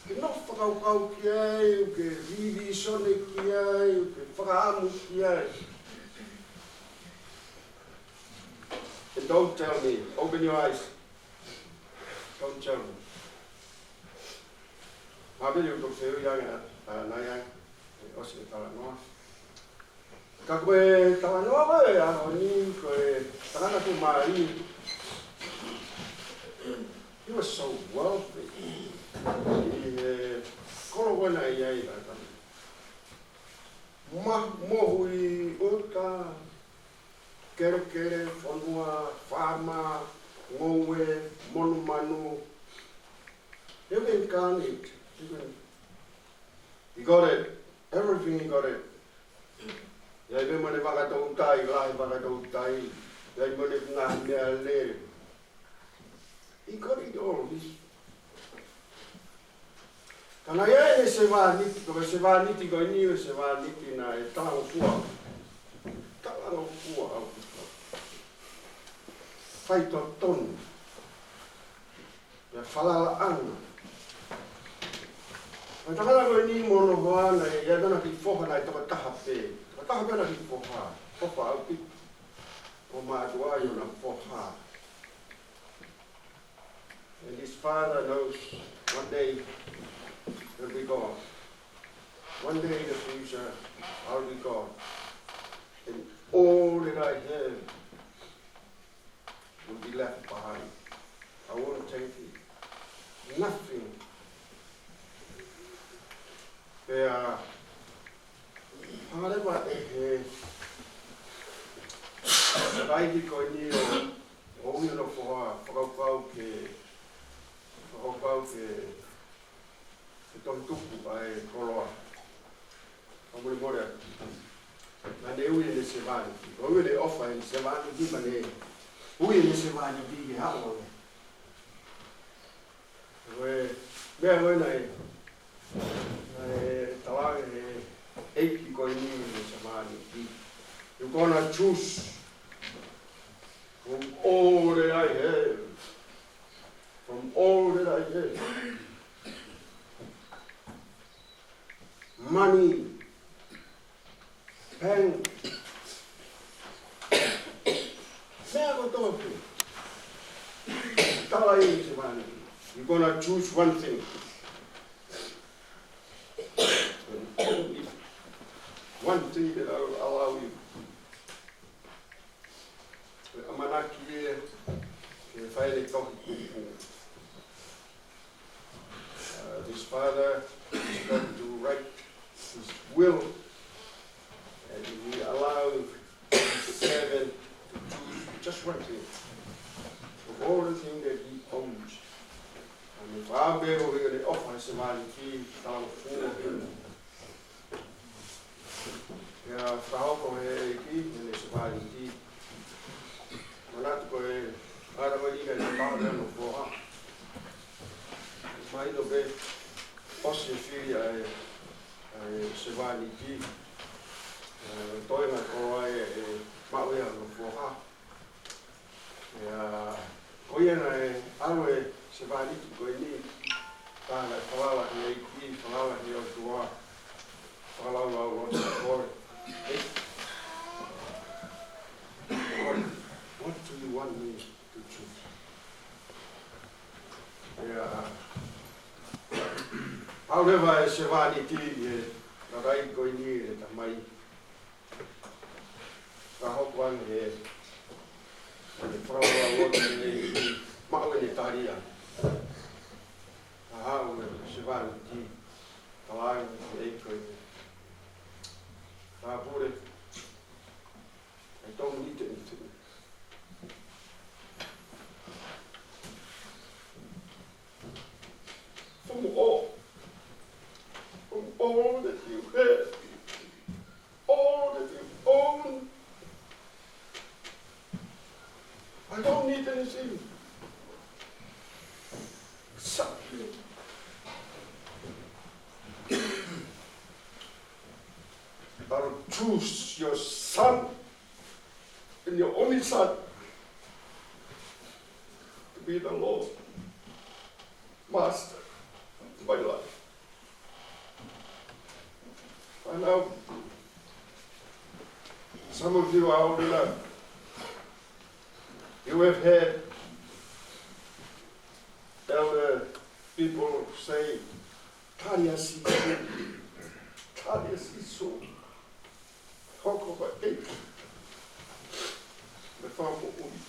ke nofo fakakaukau ki ai, ke vivīsone ki ai, ke fakaʻamu ki ai. And don't tell me. Open your eyes. Don't tell me. Māpeli ʻoku fehuʻi ange ʻa, ʻa Naiangi, ʻosi e talanoa. Ka ko e talanoa ko ē ʻaho ni, ko e tangata ko Mali. He was so wealthy. ʻI he kolo ko ē naʻe ʻi ai ʻa e tangata. Ma, mohu ʻi ʻuta, kelekele, fonua, faama, ngoue, monumanu. You can count it. You can, he got it. Everything he got it. ʻI ai pē mo ʻene vaka toutai, lahi vaka toutai. ʻI ai mo ʻene ngaahi meʻalele. He got it all. Ka naʻe ʻi ai ʻene sevāniti, ko e sevāniti ko eni ʻo e sevāniti naʻe talangofua. Talangofua ʻaupito. Faitotonu. Pea falalaʻanga. Ko e tangata ko eni mo hono hoa naʻe ʻi ai ʻena kiʻi foha naʻe tokotaha pē. Tokotaha pē ʻena kiʻi foha. ʻOfa ʻaupito. ʻO mātuʻa ʻi hona foha. And his father knows one day he'll be gone. One day in the future, I'll be gone. And all that I have will be left behind. I won't take it. Nothing. Pea, hanga leva ʻe he tangataʻeiki ko eni ʻo, ʻo ui hono foha, fakakaukau ke, fakakaukau ke, ke tohi tuku ʻa e koloa. Fakamolemole atu. Naʻa ne ui ʻene sevāniti. Ko e ui ʻene ʻofa ʻene sevāniti, naʻa ne ui ʻene sevāniti ke haʻu ange. Ko e meʻa ko ē naʻe, naʻe talaange ʻe he ʻeiki ko eni ʻene sevāniti. You're gonna choose from all that I have. From all that I have. Money, bank, meʻa kotoa pē. Tala ʻe he sevāniti, you're gonna choose one thing. One thing that I will allow you. ʻAmanaki ia ke fai ʻene tohi tuku. Uh, this father is going to write his will, and he allow his servant to choose just one thing of all the things that he owns. And the father will be the offer his money, talangofua. Pea fakahoko ʻe he ʻeiki ʻene sevāniti. Manatu ko e ʻaho ko eni naʻe tau ʻi ai hono foha. Mahino pē ʻosi e fili ʻa e, ʻa e sevāniti, ʻa e toenga ko ē ʻe maʻu ʻe ia hono foha. ʻIo, ko ia naʻe ʻalu e sevāniti ko eni, ka naʻe falala ki he ʻEiki, falala ki he ʻOtua, falala ʻo ʻosi ko ē. What, what do you want me to do? ʻIo, ʻalu leva e sevāniti ʻi he kakai ko eni ʻe tamai. Ka hoko ange he, he falala ʻo ʻosi ʻe maʻu ʻene tali ia. Ka haʻu e sevāniti, talaange ki he ʻEiki ko eni. Ka pule, I don't need anything. From all, from all that you have, all that you own, I don't need anything. Accept me. I'll choose your son and your only son to be the Lord, Master of my life. I know some of you are old enough. You have heard elder people say, "Tali ʻa Sīsū. Tali ʻa Sīsū. Hoko ʻa e ʻEiki mo e Fakamoʻui."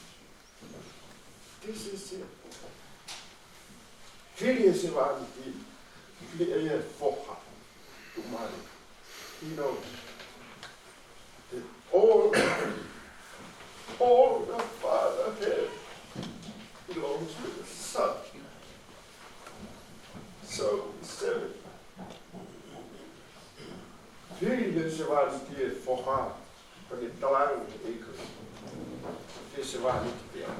This is it. Fili e sevāniti, fili e foha tuʻumālie. He knows that all, all the Father has belongs to the Son. So, seven. Fili e sevāniti e foha, pea ne talaange ki he ʻEiki, ki he sevāniti pea,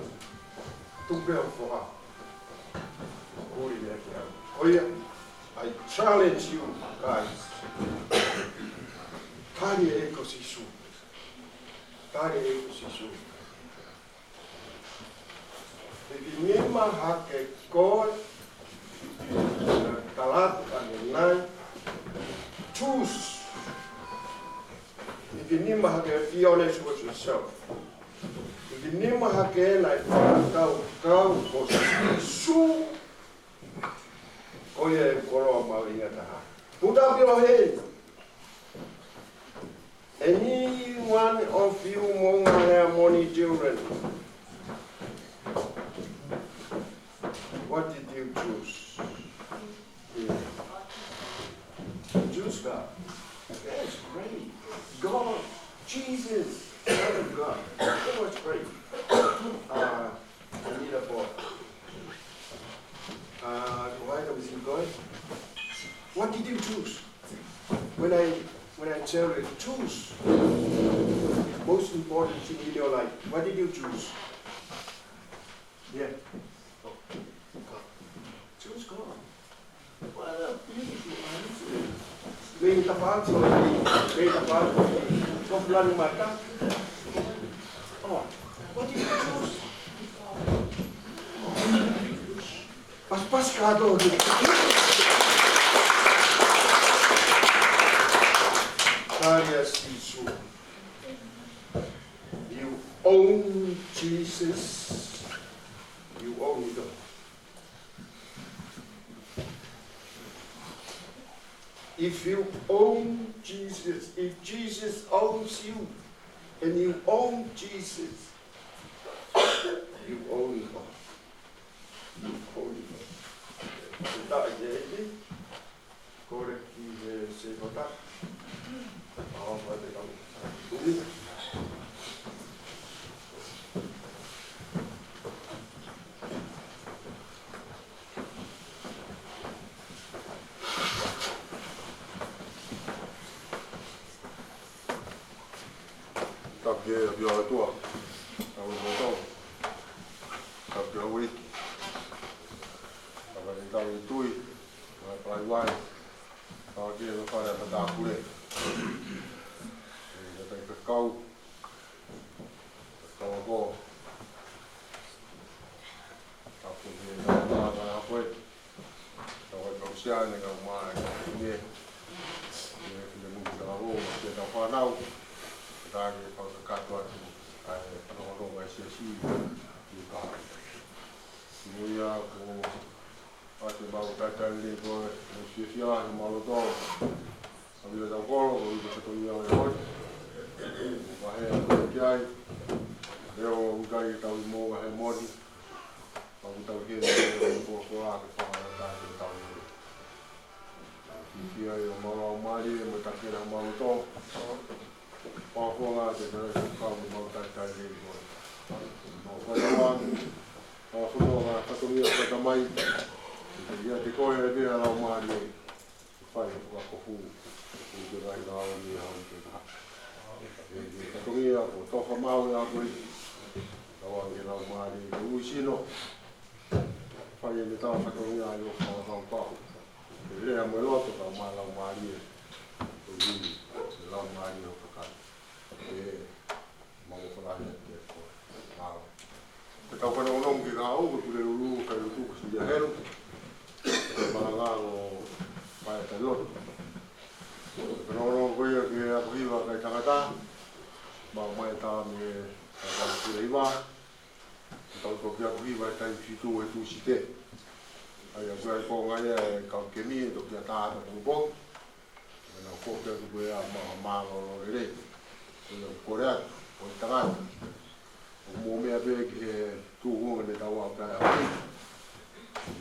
"Tuku pē hoʻo foha, huli meʻa kiate au." Ko ia, I challenge you guys. Tali e ʻEiki ko Sīsū. Tali e ʻEiki ko Sīsū. Hiki nima hake koe, talatu ʻanenai, choose. Hiki nima hake, be honest with yourself. Hiki nima hake naʻe fakakaukau ko Sīsū, ko ia e koloa mahuʻinga taha. Put up your hand. Any one of you Moʻunga Heamoni children, what did you choose? Yeah. Choose God. Yes, great. God, Jesus, Son of God. That was great. Uh, Anita Paul. Uh, why don't you go? What did you choose? When I, when I tell you choose, most important thing in your life, what did you choose? Yeah. Choose God. What a beautiful answer. Mei he tafaʻaki, mei he tafaʻaki. Ko fulani mata. Oh, what did you choose? Pas, pas, kātoa. Tali ʻa Sīsū. You own Jesus. You own it all. If you own Jesus, if Jesus owns you, and you own Jesus, you own it all. You own it all. Ko e taʻi ē, kole ki he seifata. ʻAo, fai te kau. Tuli. Tapu ki he ʻAfio ʻo e ʻOtua. Tapu ki he ʻEiki. Tapu ki he kau tui. Tapu ki he palai vai. Ka ke lo fale a matāpule. E, ka tai ka kau. Ka kau ako. Ka ko ni e tau mā ka a koe. Ka wai kau sia ne kau mā e kau ne. Ne kine mu ka ro, ke tau whanau. Ka ke kau ka katoa tu. Ai, ka no no mai sia si. Ki ka. Mo ia ko ʻa e mau talitali lelei ko e, mo e fiefia lahi homau loto. ʻA ia tau kolo, ko e fatongia ʻo e holi. Vahe ʻa koe ki ai. Leo ʻoku ʻikai ke tau ʻi mo vahe moni. Pea ʻoku tau ke ne leo ʻo folofola ke fakaʻatā ke tau leo. Fiefia ʻi homau laumālie, mo e takele homau loto. Pea ko e ngaahi te kau mo mau talitali lelei ko e. Mau fai ʻa e, mau fai ʻa e fatongia fakatamai. ʻIate koe ʻa e laumālie. Fai ʻa e fakakofu. ʻI he ngaahi lao ni hau ke maha. ʻE, ʻe fatongia ko tofa mau ʻa koe. Tau ange laumālie, ko e ui sino. Fai ʻene tau fatongia ʻi ho fakakaukau. Ke lea mo e loto tau mā laumālie. Ko e ui, e laumālie ʻo kakai. ʻE, mau falahi atu ki he koe. Mālō. Te tau fanongonongo ki he kahaʻu, ko e Pulelulu, Kailotu, ko Silia Helu. Malanga ʻo Paea Tailotu. Fanongonongo ko ia ki he ako hiva kai tangata. Mau mai tā me, tā me Pule Hiva. Tau toki ako hiva e tai fitu e Tūsite. ʻA ia ko e konga ia e kau kemi ʻe toki ʻatā ʻa e pongipongi. Pea nau foki atu ko ia ʻa e mālōlō lelei. Ko ia ʻoku kole atu, ko e tangata. ʻOku mou meʻa pē ki he tuʻunga ne tau ʻalu pē ai.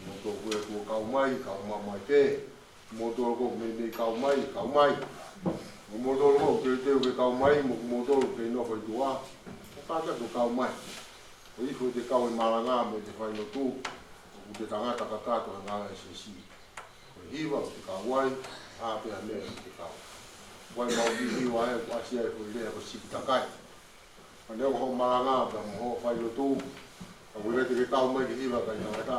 Mo tō ko e tuʻu kau mai, kau mamae pē. Mo tō ko e meimei kau mai, kau mai. Mo tō ko e teuteu ke kau mai, mo, mo tō ko e nofo ʻi tuʻa. ʻO kātaki ko e kau mai. Ko e hifo ʻete kau e malanga mo ʻete fai lotu. ʻOku te tangata kakato he ngāue ʻa e siasi. Ko e hiva ʻoku te kau ai, ʻa pē ʻa e meʻa ʻoku te kau. Ko e mau ki hiva ē, ʻoku ʻasi ai ko e lea ko e sipi takai. Ka neongo hoʻo malanga pea mo hoʻo fai lotu, ka ʻoku ʻikai te ke kau mai ki he hiva kai tangata.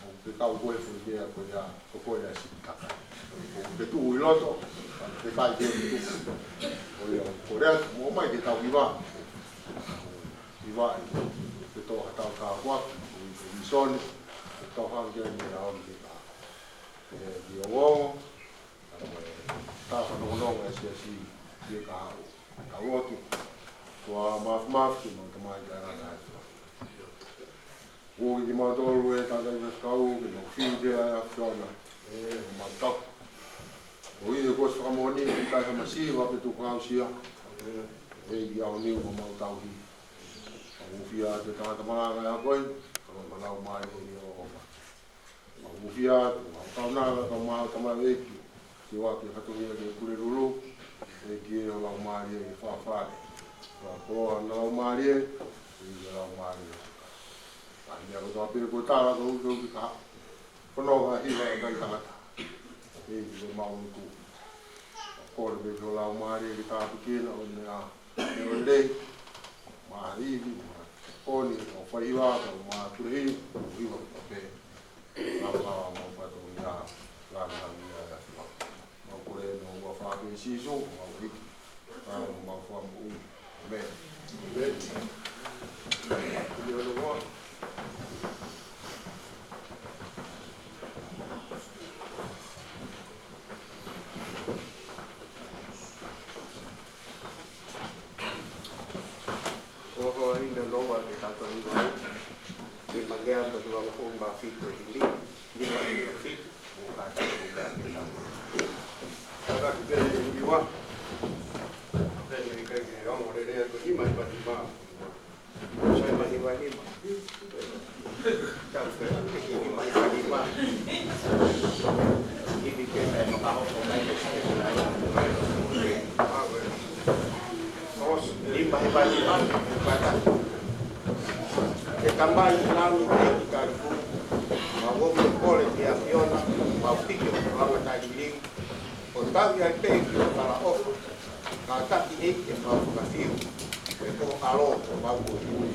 ʻOku te kau koe ko e lea ko ia, ko koe ʻa e sipi takai. ʻOku te tuʻu ʻi loto, ka te kai ke tuʻu. Ko ia, ko e lea, mo mai ke tau hiva. Hiva ʻi, ke tō ha tau tāpuaki, ko e misoni, ke tō hangē ni ʻa on ke ka. ʻE, ki ongoongo, ʻa mo e tā fanongonongo e siasi, ki he kahaʻu, tau lotu, ko e mafimafi, mo tamai ka rana atu. Ko kimautolu e tangataʻi faifekau, ke mau fiu te ai ʻa e ʻAfiona, ʻe, mau tau. Ko ia ko e fakamoʻoni, ke kai ha masiva pe tuku aʻusia, ʻe, ʻi he ʻaho ni ʻoku mau tauhi. Mau hūfia atu e tangata malanga ʻa koe, ka mau laumālie ʻi he ʻOtua. Mau hūfia atu, mau kaunanga, ka mau tamaioʻeiki, ke ʻoatu e fatongia ki he Pulelulu, ʻEiki ʻe, ho laumālie ʻi he fakafale. Ka koloa ʻa e laumālie, ʻEiki ʻe, ho laumālie. Ka ʻi he meʻa kotoa pē kuo tala, ko e ʻuhi ki he kahaʻu. Ko hono ngaahi hiva ʻa e kai tangata. ʻEiki ʻe, mau nuku. Kole pē ki ho laumālie ke tāpuekina ʻo ne a. Meʻa lelei, maʻa ivi, maʻa ʻoni, ʻo fai hiva, ʻo maʻa Pule Hiva, ʻo hiva ko pē. Lava, lava, mau fatongia, lava, lava, lava, lava. Mau kole, mau ua fā pē Sīsū, mau hiki, mau, mau fakamoʻui. ʻĒmeni. ʻĒmeni. Ko e hā ʻa e ʻuhinga ʻoku ʻikai ke tau ʻilo ai? Ke pangea ʻa e ua ko e mā fitu ʻi he lima, lima ʻi he fitu, ʻo kātaki ʻo kātaki. Kātaki pē ʻi he ua. Pea ʻikai ke ongo lelei atu, lima ʻi he lima. Sai, lima ʻi he lima. Tau ke, lima ʻi he lima. Ivi ke mai makahoko mai ke sai. Lima ʻi he lima. Ke tamai lami ke ʻikai ku. Mau ō mo kole ki he ʻAfiona, mau piki ʻo lava tai liliu. ʻO tauhi ai pē ki ho talaʻofa. Kātaki ʻEiki ʻemau fakafiu, ʻe ko e ʻAlo ko homau Fakamoʻui.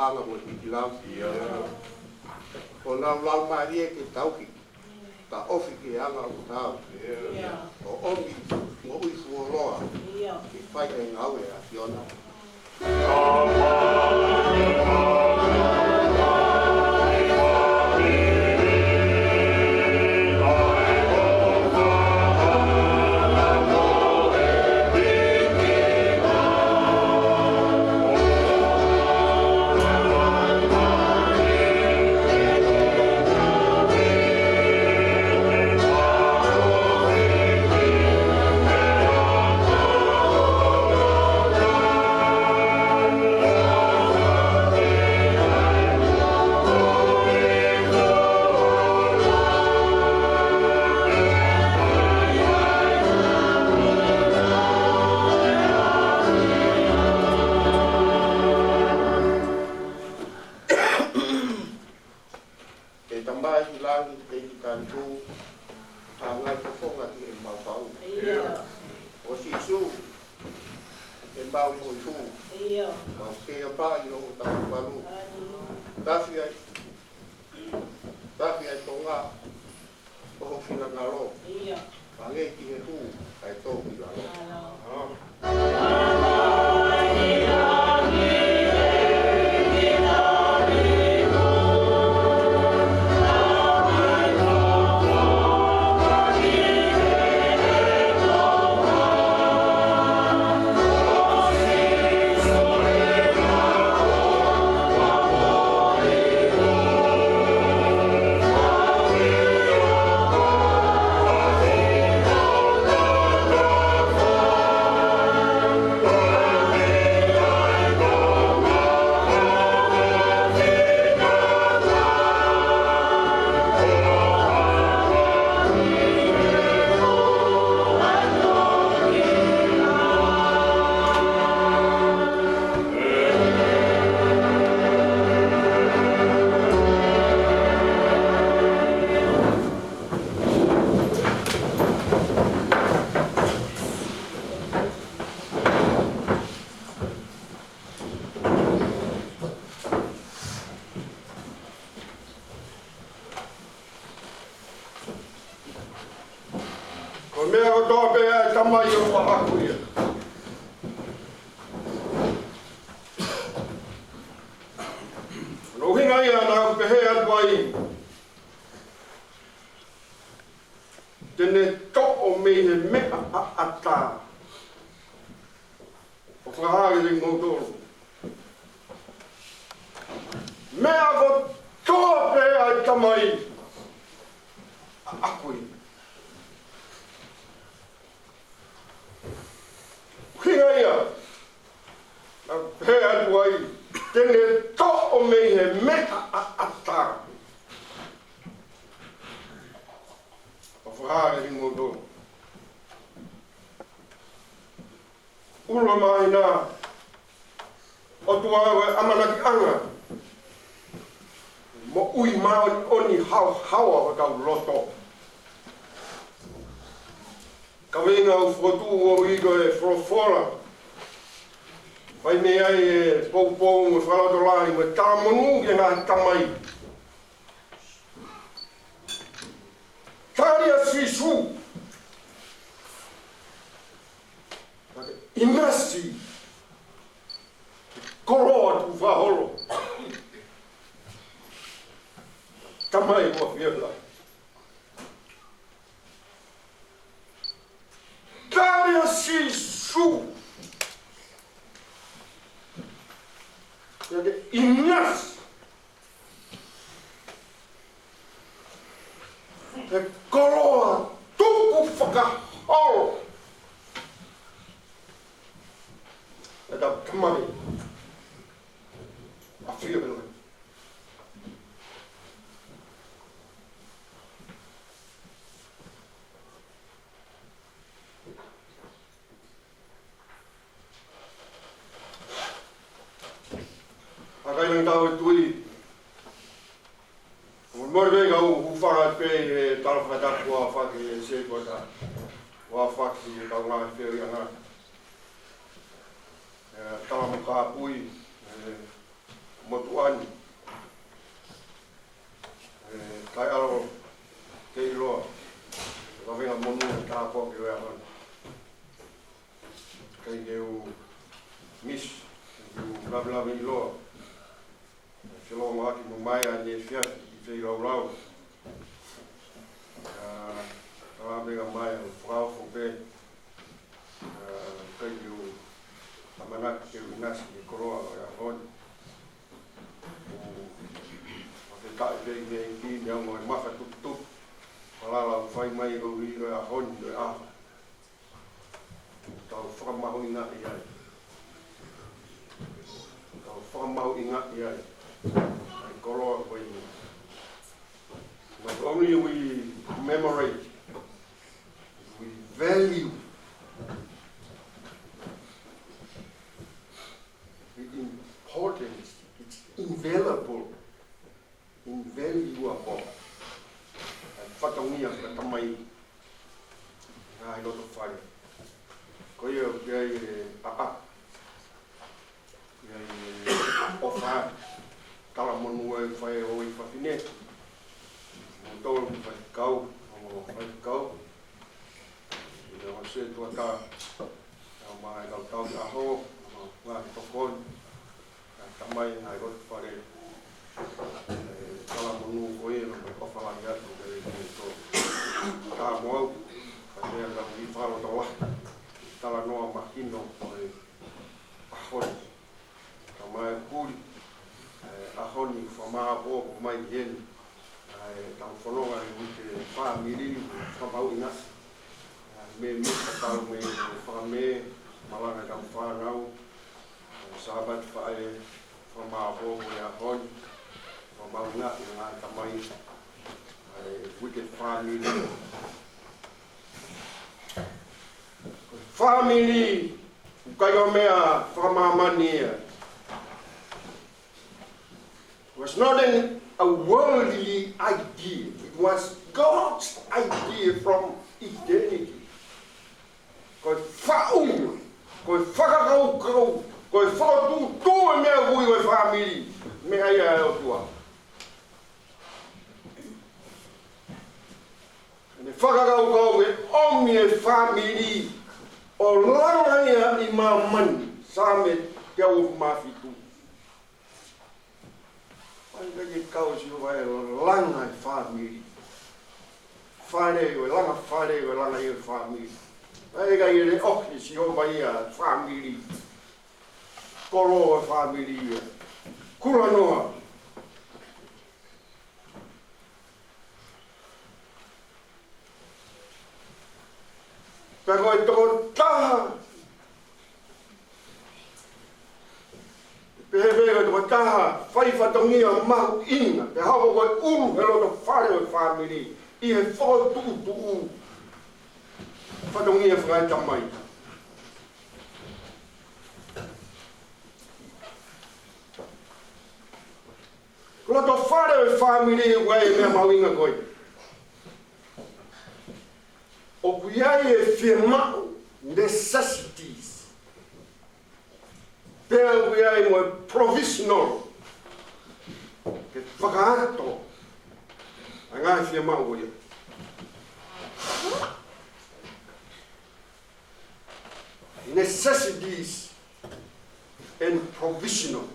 ʻAnga mo e pikilau. Ko honau laumālie ke tauhi, taʻofi ki he anga ʻoku taau. ʻO ʻomi moʻui fuoloa ke fai e ngāue ʻa e ʻAfiona. ʻE Tamai ʻi langi, ʻEiki taʻengata, hāngai fofonga ki he mau fau. ʻIo. ʻO Sīsū, ʻe mau moʻui hū. ʻIo. Mau kei ʻapaʻi ʻi hoʻo tauhi valu. Tafi ai, tafi ai Tonga ʻo ho finangalo. ʻIo. Hangē ki he hū ʻa e tō ki lalo. Ko e meʻa kotoa pē ʻa e Tamai ʻoku ʻaʻaku ia. Ko hono ʻuhinga ia naʻa ku pehē atu ai, te ne toʻo mei he meʻa ʻaʻata. ʻO fakahā kiate kimoutolu, meʻa kotoa pē ʻa e Tamai ʻaʻaku ia. ʻUhinga ia naʻa ku pehē atu ai, te ne toʻo mei he meʻa ʻaʻata. ʻO fakahā kiate kimoutolu, ʻUluaki māhina, ʻOtua ko e ʻamanakiʻanga, moʻui māʻoniʻoni haohaoa ʻo hotau loto. Kaveinga ʻoku fokotuʻu ʻo ui ko e folofola. Fai mei ai e poupou mo e fakalotolahi mo e talamonū ki he ngaahi tamai. Tali ʻa Sīsū, naʻa ke ʻinasi, koloa tuʻu fakaholo. Tamai ʻoku ʻafio ʻi langi. Tali ʻa Sīsū, naʻa ke ʻinasi, he koloa tuʻu fakaholo ʻetau Tamai ʻoku ʻafio ʻi langi. ʻA e kāinga ʻetau tui, ʻoku mole pē kau hūfanga pē ʻi he tala fakatapu ʻoku aofaki ʻe he setuata, ʻoku aofaki ʻe he kau ngāue feohiʻanga, ʻe tala mo kāpui, ʻe motuʻa ni. ʻE, kae ʻalu ke ʻiloa, ʻa e kaveinga monū ʻo e tāpuaki ʻo e ʻaho ni. ʻIkai ke u miss, ke u lavelave ʻiloa. Ke lava ʻo ʻomai ʻa e efiafi ki he feilaulau. ʻA, ʻa e meʻa mai ʻo fakaofo pē. ʻA, ʻikai ke u ʻamanaki ke u ʻinasi he koloa ʻo e ʻaho ni. ʻOku ou fakafetaʻi pē ki he ʻEiki, neongo e mafatukituki falala ʻoku fai mai ʻo ʻi he ʻaho ni, ʻo e ʻaho. Tau fakamahuʻingaʻi ai. Tau fakamahuʻingaʻi ai ʻa e koloa ko eni. Not only we commemorate, we value the importance, it's invaluable, invaluable. ʻA e fatongia fakatamai ʻi he loto fale. Ko ia ʻoku ʻi ai e ʻaʻaku, ʻi ai e ʻofa, talamonū ʻa e fai ʻo e fafine. Mo tolu faikau, mo faikau. ʻI he ʻosi ʻa e tuʻa tā, ʻa e ʻomai ʻa e kau tau ʻi he ʻaho, mo ngaahi tokoni. ʻA e tamai ʻa e loto fale, ʻe, talamonū ko ia, mo e ʻofa lahi atu, ʻe, ki he tō. Tā mo au, ka te anga ui falo tola. Talanoa mahino ko e ʻaho ni. Tamai kuli, ʻe, ʻaho ni fakamāʻopoʻopo mai heni. ʻA e tau fononga he uike fāmili, fakamahuʻinga. ʻA e meʻa meʻa ka tau mei fakamē, malanga tau fānau. ʻA e Sāpate Faʻē, fakamāʻopoʻopo e ʻaho ni. Fakamahuʻinga ʻi he ngaahi tamai. ʻA e uike fāmili. Fāmili, ʻikai ko e meʻa fakamāmani ia. Was not an, a worldly idea. It was God's idea from eternity. Ko e faʻunga, ko e fakakaukau, ko e fokotuʻutuʻu e meʻa ʻoku ui ko e fāmili, meʻa ia ʻa e ʻOtua. Ne fakakaukau ke ʻomi e fāmili ʻo langa ia ʻi māmani, Saame teau uofulu mā fitu. ʻIkai ke kau ʻa Sihova ʻo langa e fāmili. Fale, ʻo langa fale, ʻo langa ia e fāmili. ʻIkai ke leʻohi ʻe Sihova ia e fāmili. Koloa e fāmili ia. Kulanoa. Pea ko e tokotaha, pehē pē ko e tokotaha fai fatongia mahuʻinga, pea hoko ko e ʻulu he loto fale ʻo e fāmili, ʻi he fokotuʻutuʻu fatongia fakaetamai. Ko e loto fale ʻo e fāmili ʻoku ʻi ai e meʻa mahuʻinga ko ē. ʻOku ʻi ai e fiemaʻu, necessities. Pea ʻoku ʻi ai mo e provisional. Ke fakahoko ʻa e ngaahi fiemaʻu ko ia. Necessities and provisional.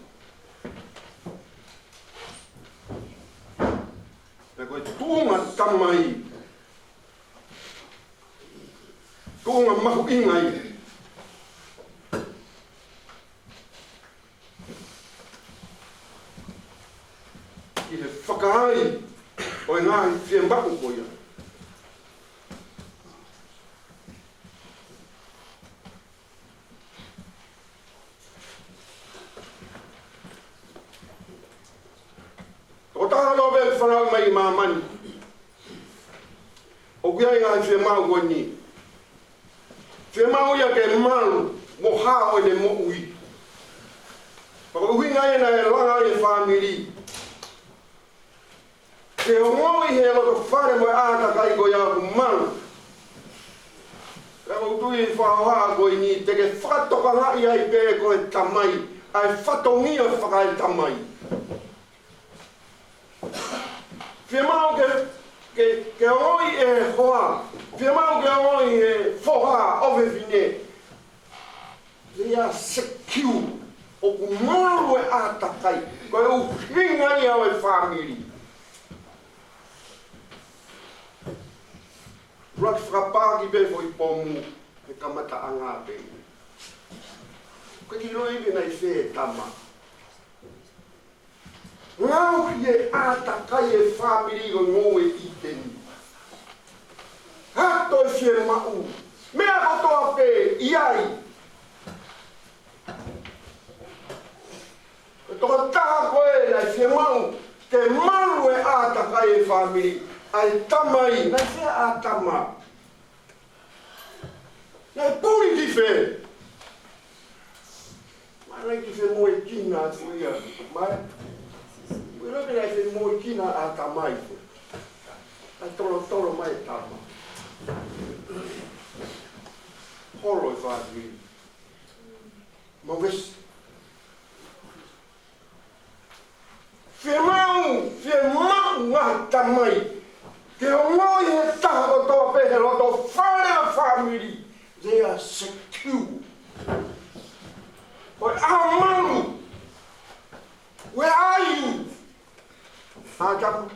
Pea ko e tuʻunga tamai, tuʻunga mahuʻinga ia. ʻI he fakaai ʻo e ngaahi fiemaʻu ko ia. Tokotaha ʻoku fanauʻi mai ʻi māmani. ʻOku ʻi ai e ngaahi fiemaʻu ko eni. Fiemaʻu ia ke malu mo hao ʻene moʻui. Pea ko e ʻuhinga ia naʻe langa ai e fāmili. Ke ongoʻi he loto fale mo e ʻātakai ko ia ʻoku malu. Pea ʻoku ou tui fakahoha ko eni te ke fakatokangaʻi ai pē ko e tamai, ʻa e fatongia fakaetamai. Fiemaʻu ke, ke, ke ongoʻi e hoa. Fiemaʻu ke ongoʻi e foha ʻofefine. They are secure. ʻOku malu e ʻātakai. Ko e ʻuhinga ia ʻo e fāmili. Laki fakapaaki pē foʻi pomu he kamataʻanga pē. Ko e kiʻi loi ke nai fē tama. Ngaohi e ʻātakai e fāmili ʻo e ngoue ʻi ʻĪteni. Hato e fiemaʻu. Meʻa kotoa pē ʻi ai. Ko e tokotaha ko ē naʻe fiemaʻu ke malu e ʻātakai e fāmili, ʻa e tamai, naʻe fē ʻa ʻĀtama? Naʻe puli ki fē? Naʻe ki fē moʻui kina atu ia. Mai. Ui lo ke naʻe fē moʻui kina ʻa ʻĀtama ē. Naʻe tolotolo mai ʻa ʻĀtama. Holo e fāmili. Moses. Fiemaʻu, fiemaʻu ngaahi tamai ke ongoʻi he taha kotoa pē he loto fale ʻo e fāmili. They are secure. Ko e ʻā malu. Where are you? ʻĀtama.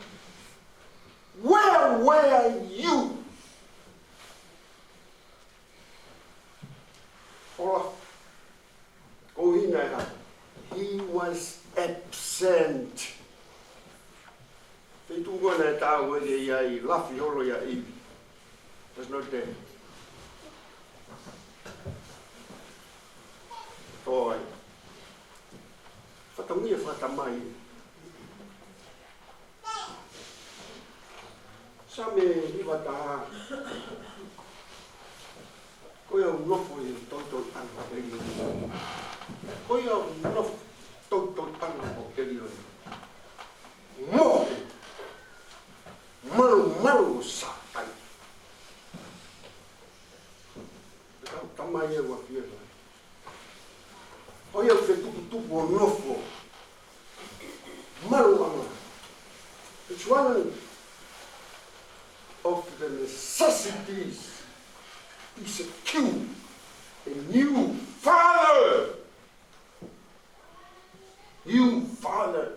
Where were you? Hola. Ko hina e ha. He was absent. Feituʻu ko ē naʻe tau ʻeke ia ʻi lafi holo ia ʻIvi. Was not there. Toi. Fatongia fakatamai. Saame hiva taha. Ko ia ʻoku nofo ʻi he toitoi ʻanga ʻo e ʻEiki. Ko ia ʻoku nofo ʻi he toitoi ʻanga ʻo e ʻEiki. Mohe. Malu, malu ʻo sātai. Tau tamai e wa fiela. Ko ia ʻoku fetuputupu ʻo nofo. Malu ʻanga. It's one of the necessities to secure a new father. New father.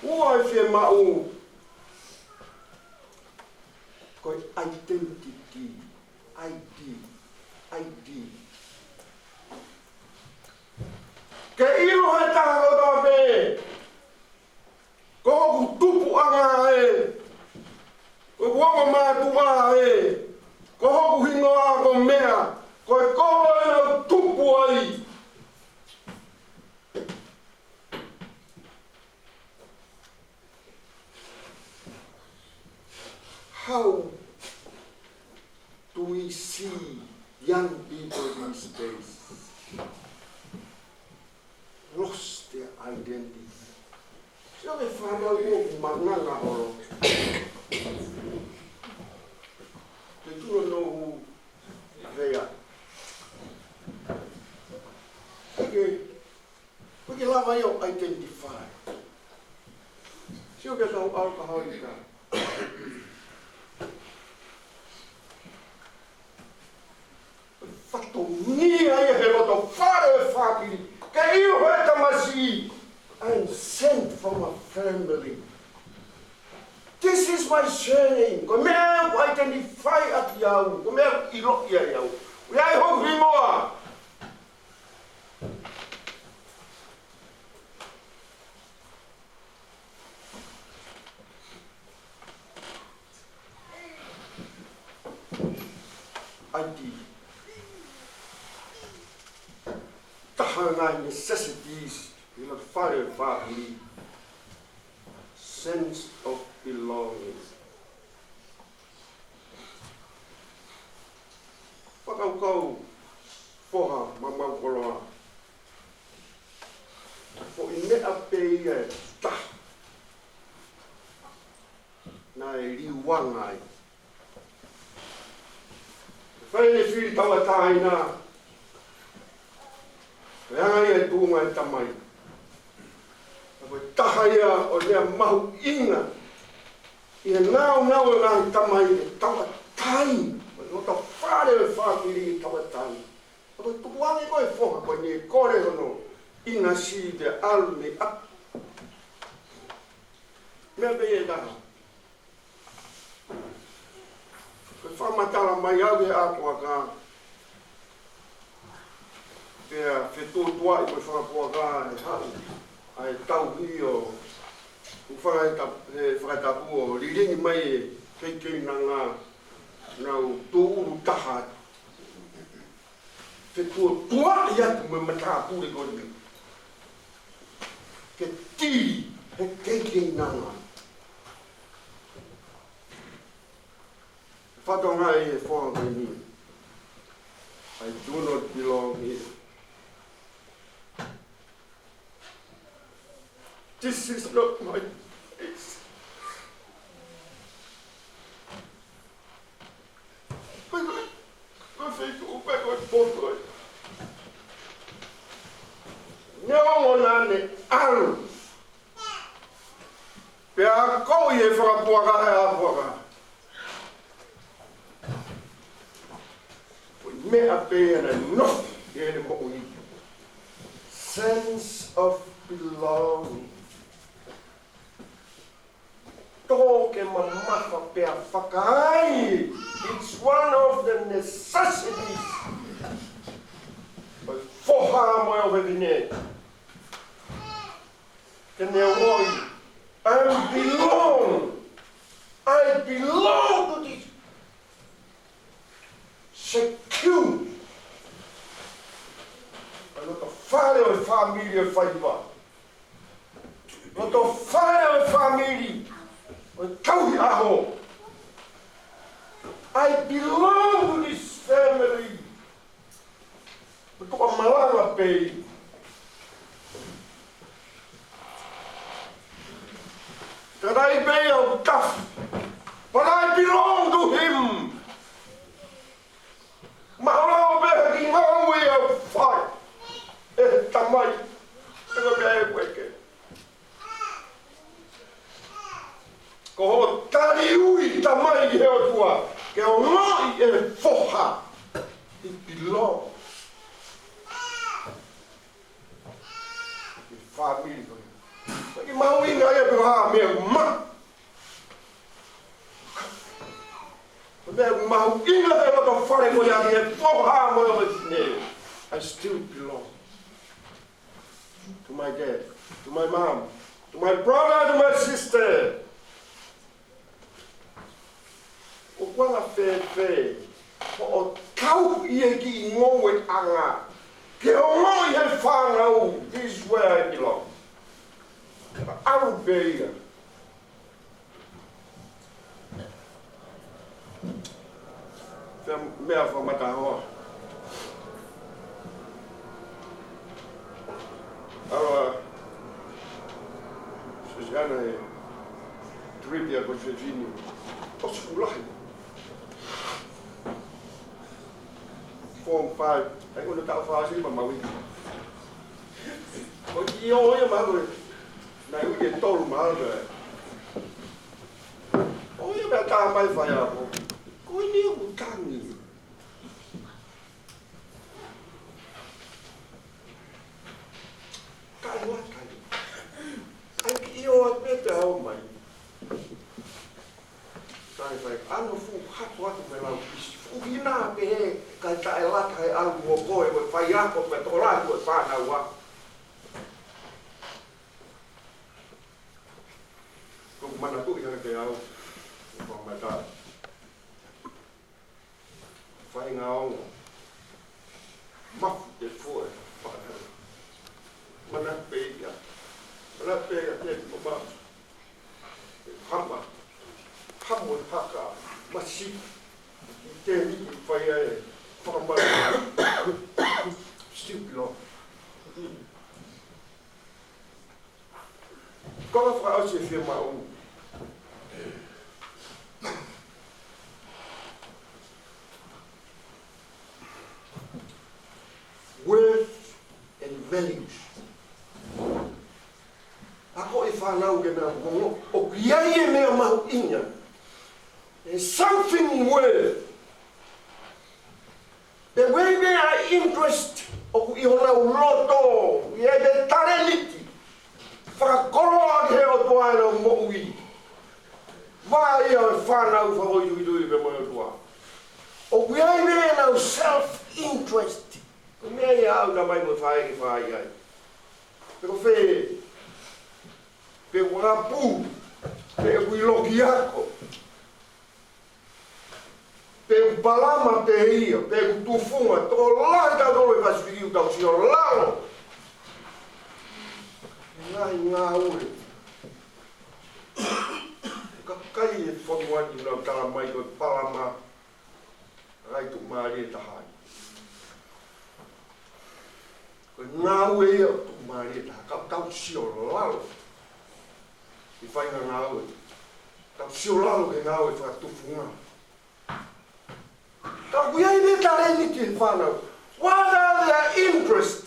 Ua e fiemaʻu ko e identity. I D. I D. Ke ʻilo he taha kotoa pē. Ko hoku tupuʻanga ē. Ko hoku ongo mātuʻa ē. Ko hoku hingoa ko Mea. Ko e kolo ē naʻa ku tupu ai. How do we see young people these days? Lost their identity. Sio ki he fānau ʻoku manganga holo. They do not know who they are. Okay. Ko e lava ia ʻo identify. Sio ki he kau ʻalakaholi ka. Fatongia ia he loto fale ʻo e fāmili. Ke ʻilo he tamasiʻi, I am sent from a family. This is my surname. Ko e meʻa ʻoku identify ʻaki au. Ko e meʻa ʻoku ʻiloʻi ai au. ʻOku ʻi ai hoku hingoa. I D. Taha e ngaahi necessities ʻi he loto fale ʻo e fāmili. Sense of belonging. Fakakaukau foha maumau koloa. Ko e meʻa pē ia ʻe taha naʻe liuanga ai. Fai ʻene fili tauʻatāina. Ko e anga ia e tuʻunga e tamai. Ka Ko e taha ia ʻo e meʻa mahuʻinga ʻi he nāunau ʻa e ngaahi tamai, ʻa e tauʻatāina. Ko e loto fale ʻo e fāmili ʻa e tauʻatāina. Ka ko e tukuange ko ē e foha ko eni ʻe kole hono ʻinasi pea ʻalu mei ʻapi. Meʻa pē ia ʻe taha. Ko e fakamatala mai au ki he ʻā puaka, pea fetuʻutuʻaʻi ko e fanga puaka ʻe haʻu ʻa e tauhi ʻo, ʻo fanga-, he fakatapu ʻo lilingi mai e kei keinanga, nau tūʻulu taha atu. Fetuʻutuʻaʻi atu mo e matāpule ko eni ke tili he kei keinanga. Fatongia ʻa e foha ko eni. I do not belong here. This is not my place. Ko e, ko e, ko e feituʻu pē ko e poto ē. Neongo naʻa ne ʻalu, pea akoʻi ʻe he fanga puaka ʻa e ʻā puaka, ko e meʻa pē ia naʻe nofo ʻi heʻene moʻui. Sense of belonging. Tō ke mamafa pea fakaai. It's one of the necessities. Ko e foha mo e ʻofefine, ke ne ongoʻi, I belong. I belong to this. Secure. Ko e loto fale ʻo e fāmili ʻo e faiva. Loto fale ʻo e fāmili ʻo e tauhi ʻaho. I belong to this family. Ko e toka malanga pē ia. Taraʻi pē ia ʻo tafu. But I belong to him. Mahalo pē ha kiʻi ngāue ʻe fai ʻe he tamai, ʻe ka pē ʻe ueke. Ko hoʻo tali ui tamai ʻi he ʻOtua, ke ongoʻi ʻe he foha, he belong. He fāmili ko ē. Ko e kiʻi mahuʻinga ia pē ha meʻa ma. Ko e meʻa mahuʻinga ʻi he loto fale ko ia ʻa e foha mo e ʻofefine. I still belong to my dad, to my mom, to my brother, to my sister. ʻOku anga fēfē hoʻo tauhi e kiʻi ngoueʻanga ke ongoʻi ʻe he fānau, this is where I belong. Ka ʻalu pē ia. Pea meʻa fakamatahoa. ʻAlu ʻa Sosiana he trip ia ko Sesini. ʻOsi fuʻu lahi. Form five. ʻAi ko e taʻu fāsiva ma maui. Ko e kiʻi ō ia ma ko e. Naʻe uike tolu ma ʻalu ē. ʻO ia meʻa tā mai fai ako. Ko eni ʻoku tangi. Kai wa kai. ʻAi kiʻi ō atu pē te ō mai. Kai fai, ano fuʻu hatu atu me lau pisi. Fuʻu hina pē he, kai taʻe lata he ʻalu mo koe, ko e fai ako, ko e tokolahi, ko e fānau ako. Ko e manatuʻi hake pē au, ko e mata. Fai ngā ongo. Mafu te foe, fānau. Mana pē ia. Mana pē ia te ko ma. Hama. Hamo haka. Masi. Te ni ki fai ai. Fakamana. Still belong. Ko e fakaʻosi e fiemaʻu. Worth and values. ʻA Fānau ke nau ongoʻi ʻoku ʻi ai e meʻa mahuʻinga. There's something worth. Pea ʻoku ʻi ai e interest ʻoku ʻi honau loto, ʻi ai e talēniti fakakoloa ki he ʻOtua ʻenau moʻui. Vakai ʻa e fānau fakaʻuliʻuli pea mo e ʻOtua. ʻOku ʻi ai ʻenau self-interest. Ko e meʻa ia ʻoku tau mai mo fai ke fai ai. Pe ko fē, pe ʻoku ʻapu, pe ʻoku ʻi loki ako, pe ʻoku palama pē ia, pe ʻoku tufunga, tokolahi tautolu he Pasifiki ʻoku tau sio lalo he ngaahi ngāue. Kakai e fonua ni ʻoku nau tala mai ko e palama, ʻa e tuʻumālie taha ia. Ko e ngāue ia ʻoku tuʻumālie taha, ka tau sio lalo he faʻahinga ngāue. Tau sio lalo he ngāue fakatufunga. Ka ʻoku ʻi ai e talēniti ʻa e fānau. What are their interest?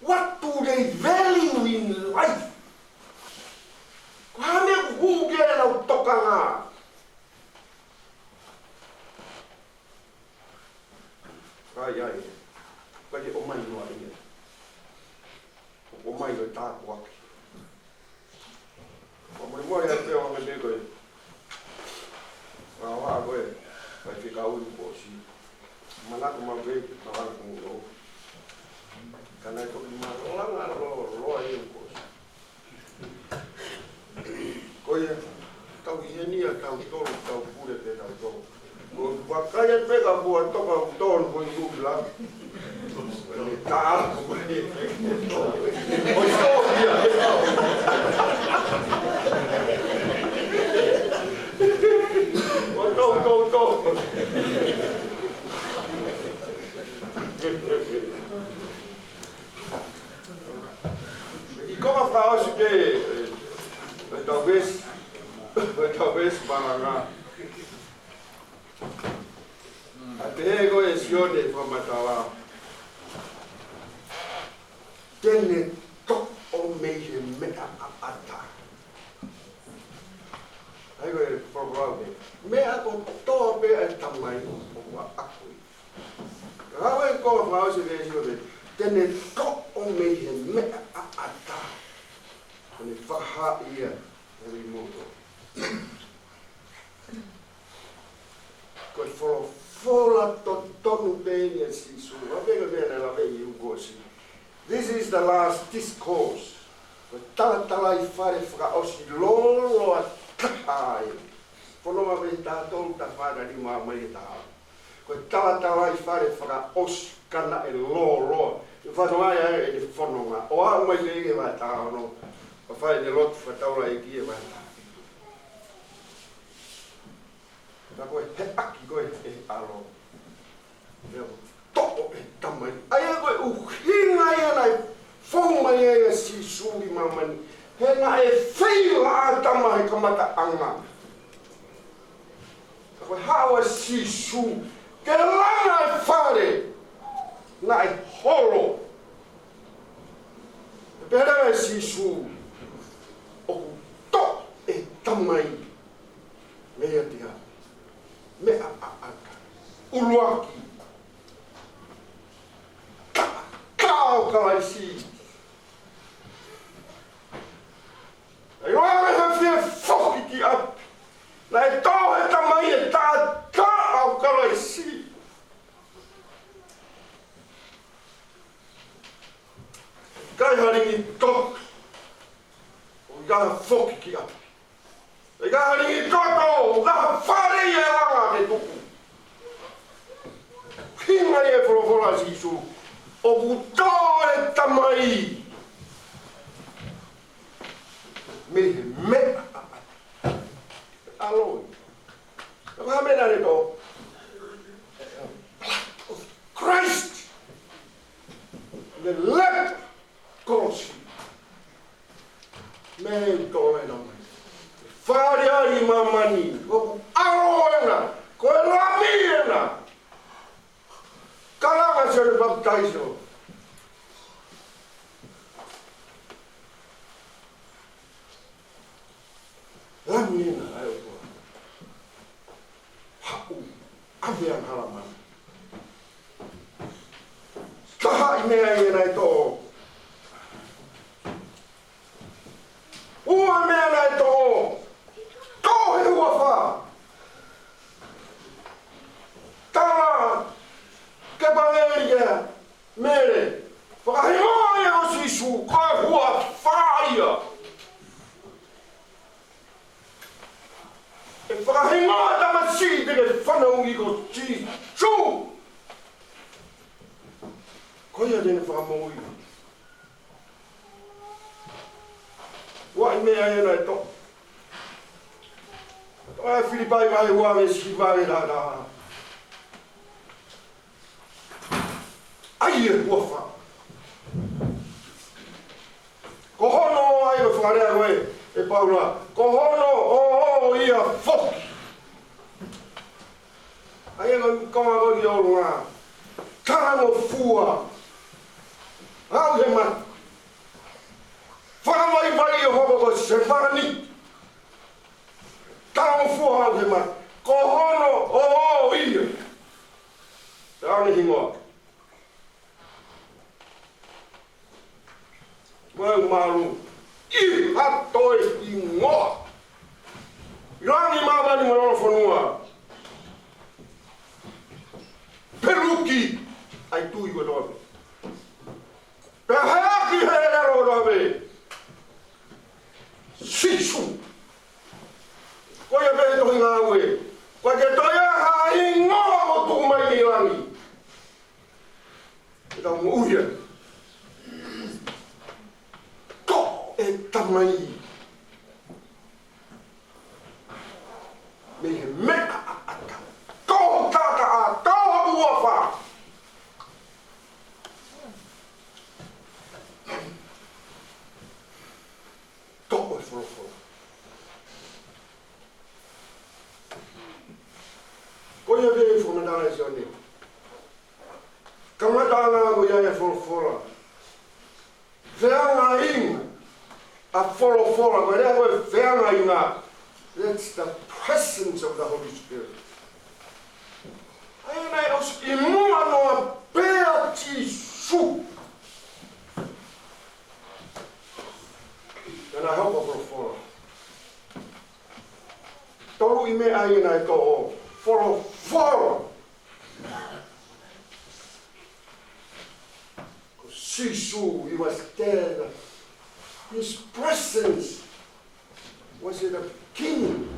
What do they value in life? Ko e hā e meʻa ʻoku hū ki ai ʻenau tokanga? ʻAi, ʻai. ʻIkai ke ʻomai noa ia. ʻOmai ko e tāpuaki. Ko e molemole ʻa e pea ʻo e meʻa ko ē. Ngā hoa ko ē, ʻa e fika ui kuo ʻosi. Manako maʻu pē, manako mo ʻosi. Ka naʻe toki malanga lōloa ia kuo ʻosi. Ko ia, tau ʻi heni ʻa tautolu, tau pule pē tautolu. Ko e vakai atu pē ka kuo toka ʻoku tonu ko e ʻulu la. Ko e tā ko e. Ko e tō ia. Ko e tō, tō, tō. ʻI he konga fakaʻosi pē, ʻe, ʻe tau veesi, ʻe tau veesi malanga. ʻA e pehē ko ē ʻe Sione fakamatala. Te ne toʻo mei he meʻa ʻaʻata. ʻA ia ko e folofola pē. Meʻa kotoa pē ʻa e Tamai ʻoku ʻaʻaku ia. Ka ko e konga fakaʻosi ʻo e veesi ko ē, te ne toʻo mei he meʻa ʻaʻata, ʻo ne fakahā ia kiate kimoutolu. Ko e folofola totonu pē eni ʻa Sīsū, ʻa e meʻa naʻe lave ʻi he uike kuo ʻosi. This is the last discourse. Ko e talatalaifale fakaʻosi lōloa taha ia. Fononga mei he taha tolu, taha fā, taha nima mai he taha. Ko e talatalaifale fakaʻosi ka naʻe lōloa. ʻE fanonga ai ʻene fononga. ʻO aʻu mai pē ki he vahe taha ono. Ka fai ʻene lotu fakataulaʻeiki he vahe taha fitu. Ka ko e heʻaki ko ē ʻe he ʻAlo. Meʻa ʻoku toʻo ʻe he Tamai. ʻA ia ko e ʻuhinga ia naʻe fou mai ai ʻa Sīsū ki māmani. He naʻe feila ʻa ʻĀtama he kamataʻanga. Ka ko e haʻu ʻa Sīsū ke langa e fale naʻe holo. Pehē leva ʻe Sīsū, ʻoku toʻo ʻe he Tamai meiate au meʻa ʻaʻata. ʻUluaki, taʻataʻa ʻo Kalaisi. ʻIo, ʻa e meʻa ʻe fie foki ki ʻapi. Naʻe toʻo ʻe he Tamai e taʻataʻa ʻo Kalaisi. ʻIkai ha lingi toki. ʻIkai ha foki ki ʻapi. ʻIkai ha lingi toki, ʻikai ha fale ia ʻe langa ke tuku. ʻUhinga ia e folofola ʻa Sīsū. ʻOku toʻo ʻe he Tamai mei he meʻa ʻaʻata. ʻAlo. Ka ko e hā e meʻa naʻa ne toʻo? Blood of Christ. The Lamb. Kolosi. Meʻa ʻoku toʻo ʻe he Tamai. Fale ʻi māmani. Ko e ʻAlo ena. Ko e Lami ena. Kalanga Sione Papitaiso. ʻave angahala mai. Taha ʻi meʻa ia naʻe toʻo. Ua meʻa naʻe toʻo. Toʻo he huafa. Tala ke pangeli ia. Mele, fakahingoa ia ko Sīsū, ko e huafa ia. ʻE fakahingoa tamasiʻi te ke fanauʻi ko Sīsū. Ko ia te ne fakamoʻui. Ua ʻi meʻa ia naʻe toʻo. Toʻo ʻe Filipai vahe ua veesi hiva ʻe taha. ʻAi e huafa. Ko hono ʻai ʻo fakalea ko ē ʻe Paula. Ko hono ʻoʻo ia foki. ʻAi e konga ko eni ʻo ʻolunga. Talangofua. Aʻu he mate. Fakavaivai ʻo hoko ko Sētane. Talangofua aʻu he mate. Ko hono ʻoʻo ia. Pea ne hingoa. Mau malu. ʻI ha toe hingoa. ʻI langi, māmani mo lolofonua. Peluki. ʻAi tui ko toa. Pea heʻaki he lalo lave. Sīsū. Ko ia pē tohi ngāue. Ko ia ke toe ʻai ha hingoa ʻo tuku mai ʻi langi. Ke tau moʻui ai. Toʻo ʻe Tamai. Mei he meʻa ʻaʻata. Toʻo taʻataʻa, toʻo huafa. Toʻo e folofola. Ko ia pē e fakamatala ʻa Sione. Kamataʻanga ko ia e folofola. Feangainga ʻa e folofola, ko e lea ko e feangainga. That's the presence of the Holy Spirit. ʻA ia naʻe ʻosi ʻi muʻa noa pē ʻa Sīsū. Naʻe hoko e folofola. Tolu ʻi meʻa ia naʻe toʻo. Folofola. Ko Sīsū, he was there. His presence was in the beginning.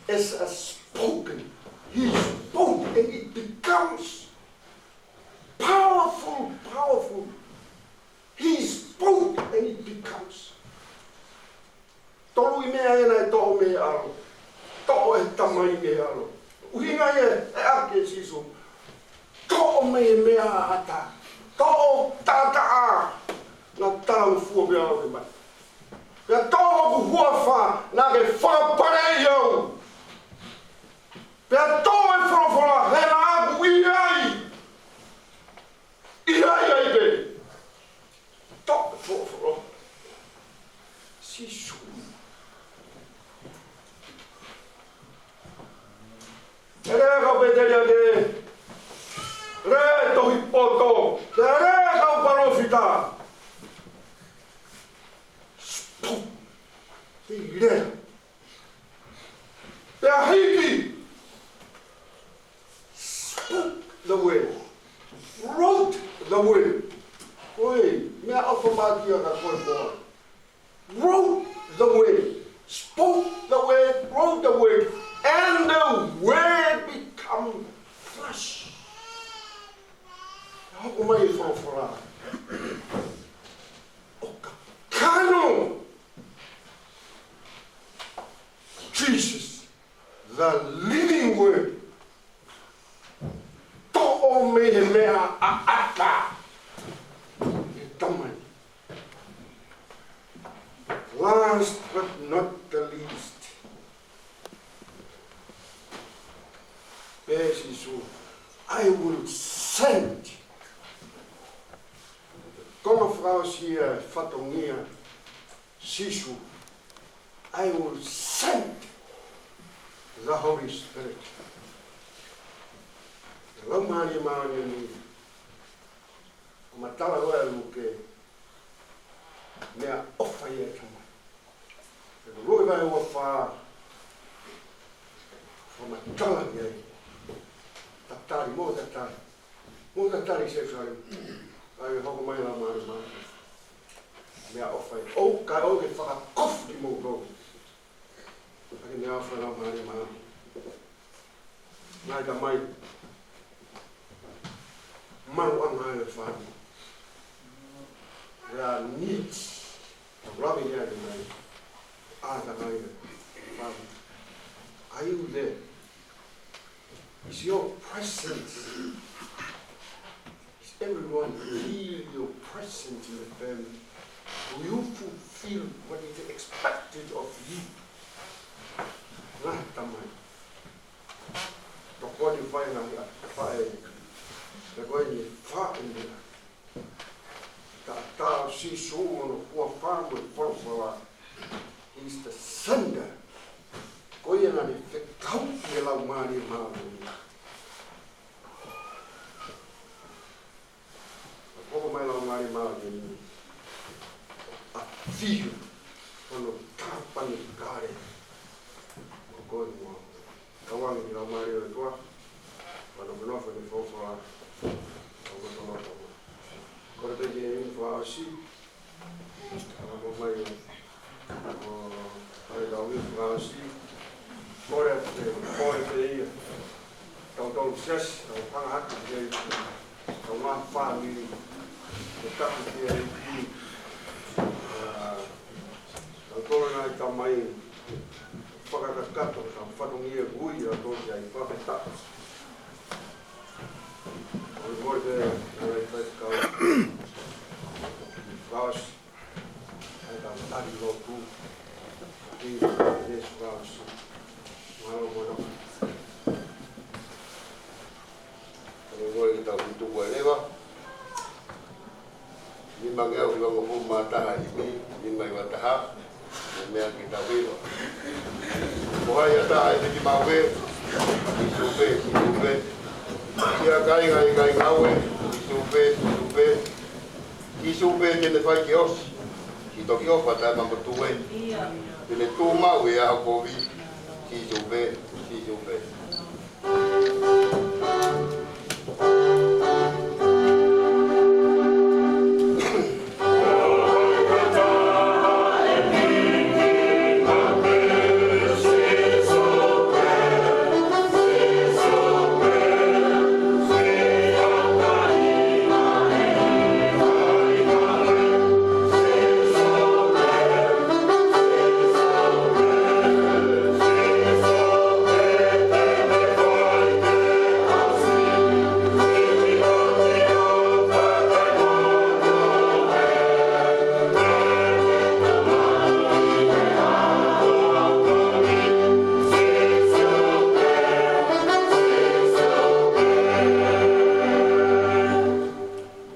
As a spoken, he spoke and it becomes powerful, powerful. He spoke and it becomes. Tolu ʻi meʻa ia naʻe toʻo mei he ʻAlo. Toʻo ʻe he Tamai mei he ʻAlo. ʻUhinga ia ʻe ʻaki ʻe Sīsū. Toʻo mei he meʻa ʻaʻata. Toʻo taʻataʻa. Naʻa talangofua pea aʻu he mate. Pea toʻo hoku huafa naʻa ke fakapaleʻi au. Pea toʻo e folofola he naʻa ku ʻi ai. ʻI ai ai pē. Toʻo e folofola. Sīsū. Lea e kau pēteliake. Lea e tohi poto. Lea e kau palōfita. Spoke. Pea lea. Pea hiki. Spoke the word. Wrote the word. Ko e meʻaʻofa mātia ka ko e koa. Wrote the word. Spoke the word. Wrote the word. And the word become flesh. Hoko mai e folofola. ʻO kakano. Jesus, the living word. Toʻo mei he meʻa ʻaʻata. ʻE Tamai. Last but not the least. Pehē ʻe Sīsū, I will send. Ko e fakaʻosi ia e fatongia Sīsū, I will send the Holy Spirit. Laumālie Māʻoniʻoni, ʻoku matala ʻa Luke, meʻaʻofa ia ʻa e Tamai. He ko Luke vahe ua fā, ʻoku matala ki ai. Tatali, mo tatali. Mo tatali Selūsalema. ʻA ia ʻe hoko mai Laumālie Māʻoniʻoni. Meʻaʻofa ia. ʻOku ʻikai ke fakakofu kimoutolu ʻaki e meʻaʻofa ʻa Laumālie Māʻoniʻoni. Ngaahi Tamai, maʻu ʻa e ngaahi fāmili. There are needs. Love ia ʻa e ngaahi. ʻA e ngaahi fāmili. Are you there? Is your presence, is everyone feel your presence in the family? Do you fulfill what is expected of you? Ngaahi Tamai. Tokoni fai ngaahi ʻa, fai. Te koe ni fai ni. Taʻataʻa ʻo Sīsū mo hono huafa mo e folofola. He's the sender. Ko ia naʻa ne fekauʻi e Laumālie Māʻoniʻoni. Hoko mai Laumālie Māʻoniʻoni. ʻA e fiu hono tāpanekale. Ko koe mo au. Tauange ki he Laumālie ʻo e ʻOtua, ʻa hono nofo ʻi he folofola, ʻa hono tono tono. Kole pē ki he ʻū fakaʻosi, ʻa hono mai, ʻo, ʻa e kau ʻū fakaʻosi, kole atu pē, kole pē ia, tau tolu siasi, tau hanga hake ki he, tau ngaahi fāmili, ʻo taku ki he ʻEiki, ʻa, tau tolu ngaahi Tamai, fakakakato, tau fatongia ui, ʻa tau ki ai, fakatapu. Kole pē, ʻa e faifekau. Fakaʻosi. ʻA e tau tali lotu. Ki he fakaʻosi. Mālō, mālō. Kole pē ke tau tuku ʻa e leva. Nima ngeau hiva ngeau hongofulu mā taha ʻi he nima hiva taha, mo e meʻa ke tau hiva. Ko hai ʻa e taha ʻe fiki maʻu pē, Sīsū pē, Sīsū pē. Siʻa kāinga ʻi he kāinga ʻoku, Sīsū pē, Sīsū pē. Sīsū pē te ne fai ke ʻosi, siʻi toki ʻofa taʻemafotu ē. Te ne tuʻu maʻu he ʻaho kovi, Sīsū pē, Sīsū pē.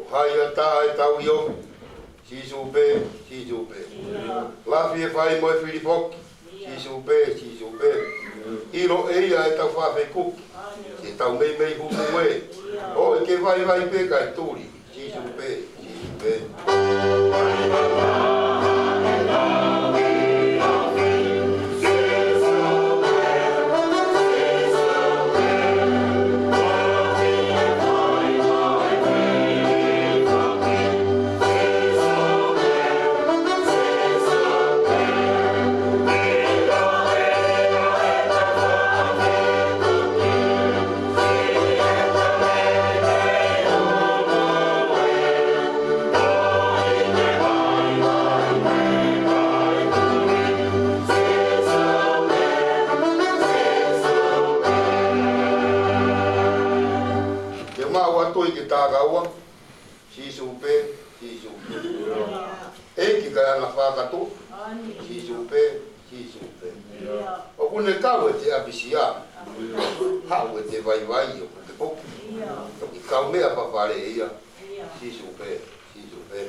Ko hai ʻa e taha ʻe tau ʻi ʻoku, Sīsū pē, Sīsū pē. Lafi e fai mo e fili foki, Sīsū pē, Sīsū pē. ʻIlo ʻe ia ʻetau faʻa feʻikuki, siʻetau meimei humu ē. ʻOua ʻe ke vaivai pē kae tuli, Sīsū pē, Sīsū pē. Te u maʻu atu ʻi he takaua, Sīsū pē, Sīsū pē. ʻEiki kae anga fakakātoa, Sīsū pē, Sīsū pē. ʻOku ne kau ʻi he ʻapisia, haʻu ʻi he vaivai ʻoku ke poki. Toki kaumeʻa fafale ia, Sīsū pē, Sīsū pē.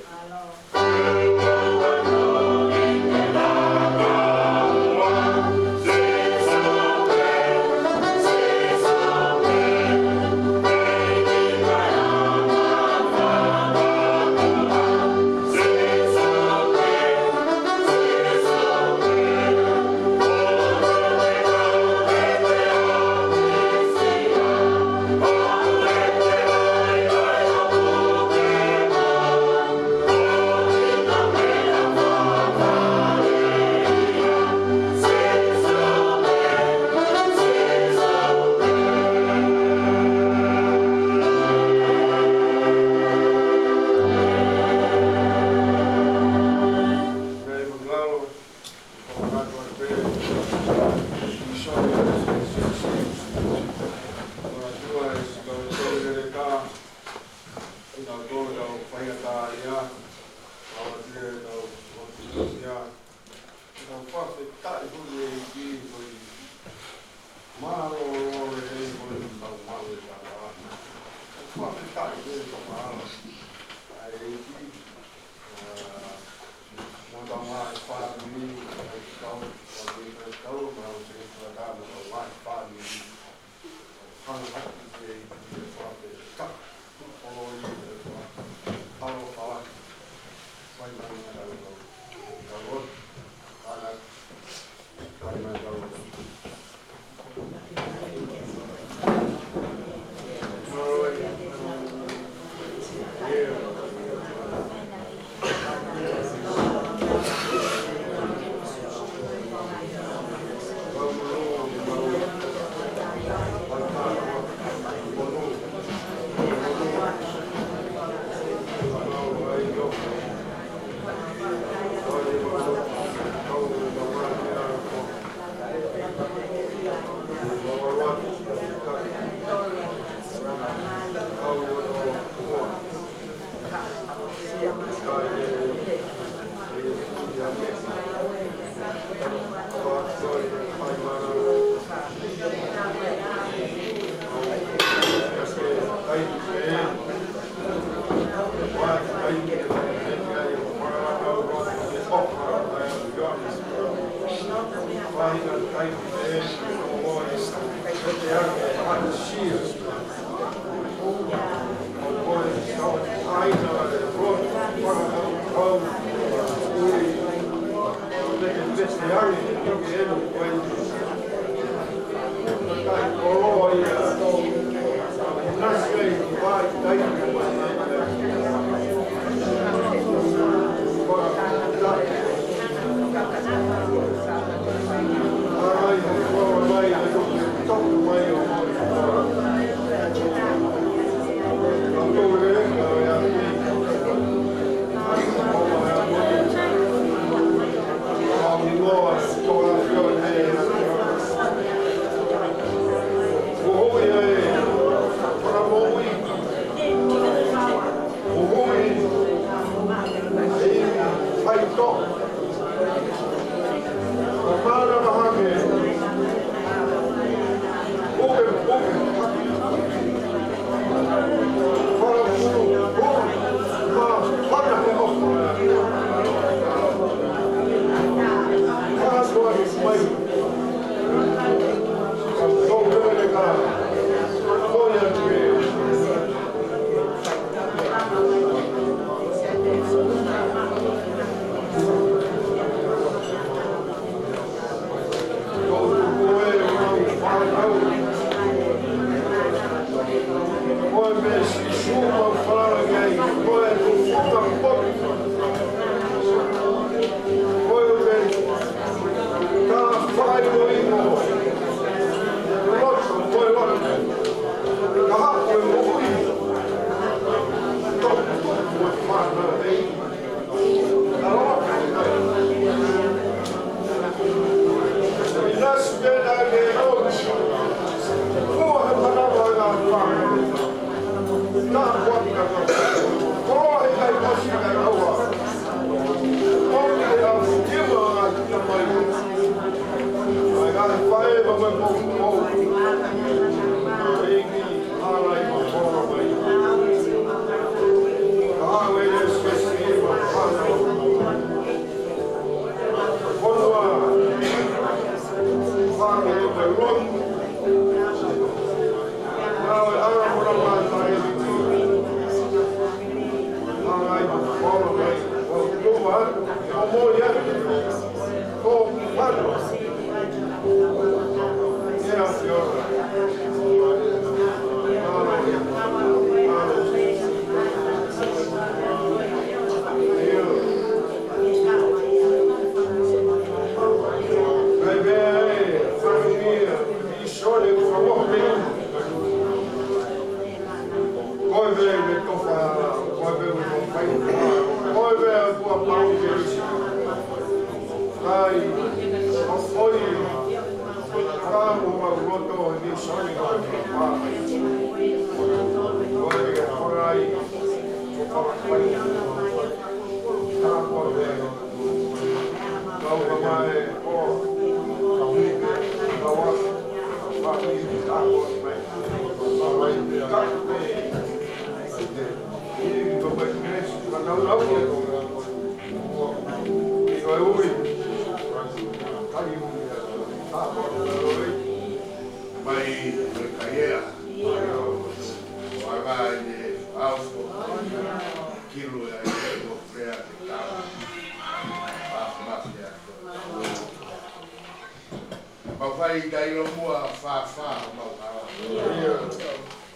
Mau fai tailo mua fāfā ʻo mau hala.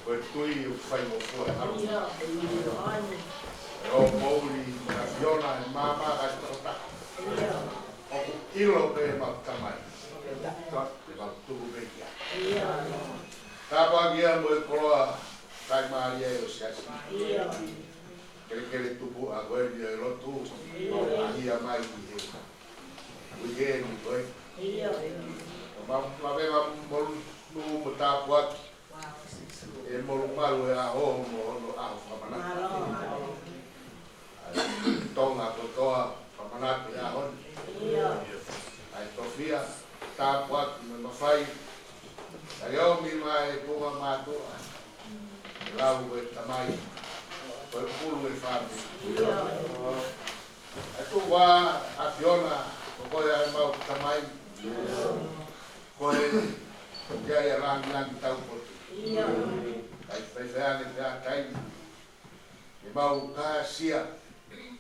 Ko e tui ʻoku faingofua ʻe hala. ʻE ʻo pouli ʻa e ʻAfiona he maama ʻa e tokotaha. ʻOku ʻilo pē ʻemau Tamai. Te mau tuku pē ki ai. Tāpuakiʻi ia mo e koloa kai mālie ʻo e siasi. Kelekele tupuʻa ko eni ʻo e lotu. ʻAhia mai ki he uike ni ko ē. Mau, mau, mau, mau, mau tāpuaki. ʻE molumalu e ʻaho mo hono ʻaho fakamanatu. ʻA e Tonga kotoa fakamanatu e ʻaho ni. ʻA e tofiʻa, tāpuaki mo e mafai. ʻA e ʻomi mai e punga mātuʻa. ʻE lau e tamai. Ko e pulu e fāmili. ʻA e tuʻa ʻAfiona, ko koe ʻa ʻemau Tamai. Ko e, ʻoku ʻi ai ʻa e langilangi taupotu. ʻIo. ʻIkai faifai ange pē ʻa e taimi. ʻE mau kāsia.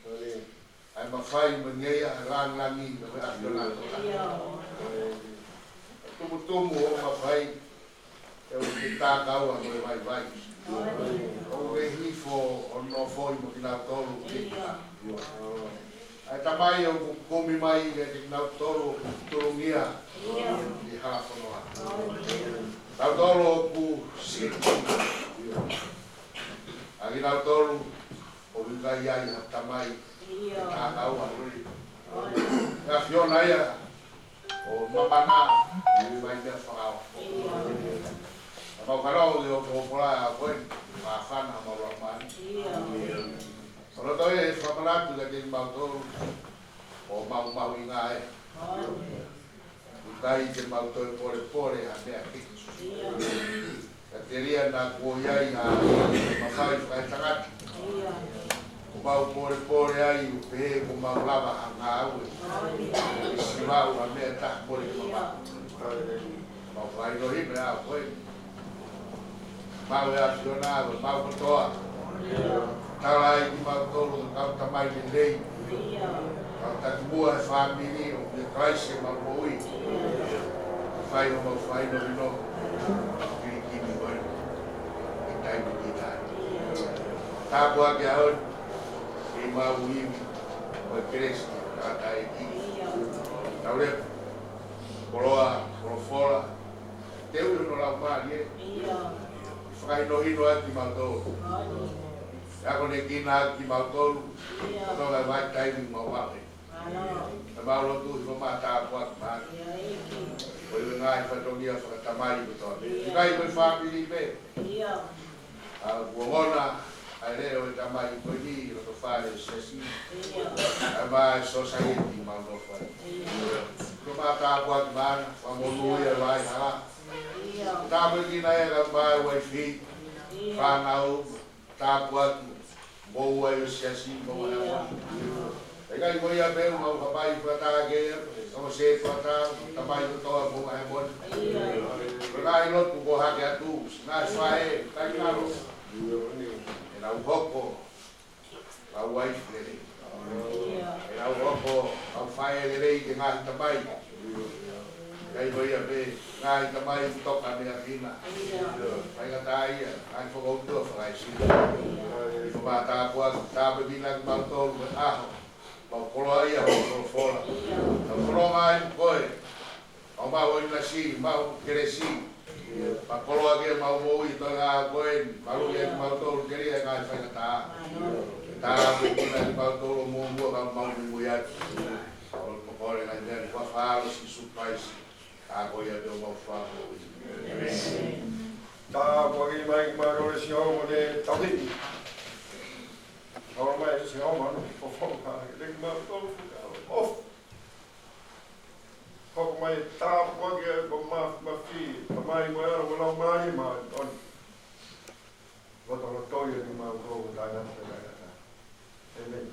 ʻA e mafai mo e ngeia ʻa e langilangi ʻo e ʻAfiona. ʻIo. Tumutumu hoʻo mafai, ʻe ʻoku ke takaua mo e vaivai. ʻOku ke hifo ʻo nofo mo kinautolu ki he ʻIo. ʻA e Tamai ʻoku kumi mai kiate kinautolu ʻoku tolongia ʻIo. ʻi he hala fonua. Kinautolu ʻoku siʻi. ʻA kinautolu ʻoku ʻikai ʻi ai ha tamai ʻIo. ʻe takaua. ʻE ʻAfiona ia ʻo mamana ʻi he meʻa fakaofo. ʻIo. Ka mau kalo ʻi he folofola ko ē, māfana mau lau mai. ʻIo. ʻO loto ʻe fakamanatu kiate kimautolu ʻo mau mahuʻinga ē. ʻIo. ʻIkai ke mau toe polepole ha meʻa kehe. ʻIo. Ka telia naʻa kuo ʻi ai ha mafai fakaetangata. ʻIo. ʻOku mau polepole ai ʻo pehē kuo mau lava ha ngāue. ʻIo. ʻE siva ʻa e meʻa ʻe taha mole ke mau. ʻIo. Mau fai nohi meʻa ko ē. Mau ʻe ʻAfiona, mau kotoa. Tala ai kimautolu ko e kau tamai lelei. Kau taki muʻa he fāmili ʻo ʻia Kalaisi ʻemau moʻui. Fai homau fai nohino. Kilikimi ko ē. ʻI he taimi ki he taimi. Tāpuaki ʻa e ʻaho ni. ʻEmau ivi. Ko e kelesi. Kātaki. Tau lepo. Koloa. Folofola. Te u ʻi hono laumālie. ʻIo. Fakahinohino ʻaki kimautolu. ʻIo. ʻE akonekina ʻaki kimautolu. ʻIo. Kotoa e vaitaimi mau ʻave. ʻIo. ʻEmau lotu hifo mai tāpuaki mai. ʻIo, ʻEiki. Ko e ngaahi fatongia fakatamai kotoa. ʻIo. ʻIkai ko e fāmili pē. ʻIo. ʻA, kuo ngona, ʻa e leʻo ʻo e tamai ko eni, ʻi loto fale ʻo e siasi. ʻIo. ʻA e mai sōsaieti mau nofo ai. ʻIo. Ko e mai tāpuaki mai, fakamonū ia ʻa e hala. ʻIo. Tāpuekina ia ʻa e mai uaifi, ʻIo. fānau, tāpuaki, moʻui ʻo e siasi, moʻui ʻa e ʻIo. hala. ʻIkai ko ia pē ʻoku mau hapai fakataha ki ai, ʻo se fakataha, tamai kotoa moʻui ʻa e hala. ʻIo. Ko e ngaahi lotu ko ē hake atu, ngaahi faʻē, kaingalo. ʻE nau hoko, ngaahi uaifi lelei. ʻIo. ʻE nau hoko, ngaahi faʻē lelei ki he ngaahi tamai. ʻIkai ko ia pē, ngaahi tamai toka meʻa pina. ʻIo. Faingataʻa ia, ngaahi fokoutua fakaesino. ʻIo. Ko e mai tāpuaki, tāpuekina kimautolu he ʻaho. Mau koloa ia hoʻo folofola. ʻIo. Mau koloa mai koe. Mau mau ʻinasi, mau kelesi. ʻIo. Mau koloa ke mau moʻui ʻi he ʻaho ko eni. Mau ʻIo. ʻIo kimautolu ke lia ngaahi faingataʻa. ʻIo. Tāpuekina kimautolu muʻomuʻa ka mau muimui atu. ʻIo. Mau kole ngaahi meʻa ni ʻi he huafa ʻo Sīsū Kalaisi. Ka ko ia te mau fakamoʻui. ʻĒmeni. Tāpuaki mai kimautolu ʻe Sihova ʻene tauhi. Hoko mai ʻe Sihova ʻene fofonga, ʻe kimautolu ʻofa. Hoko mai tāpuaki ʻa e ko ma-, mafi, Tamai mo e ʻAlo mo e Laumālie Māʻoniʻoni. Lotoloto ia ni mau ko taina te taina. ʻĒmeni.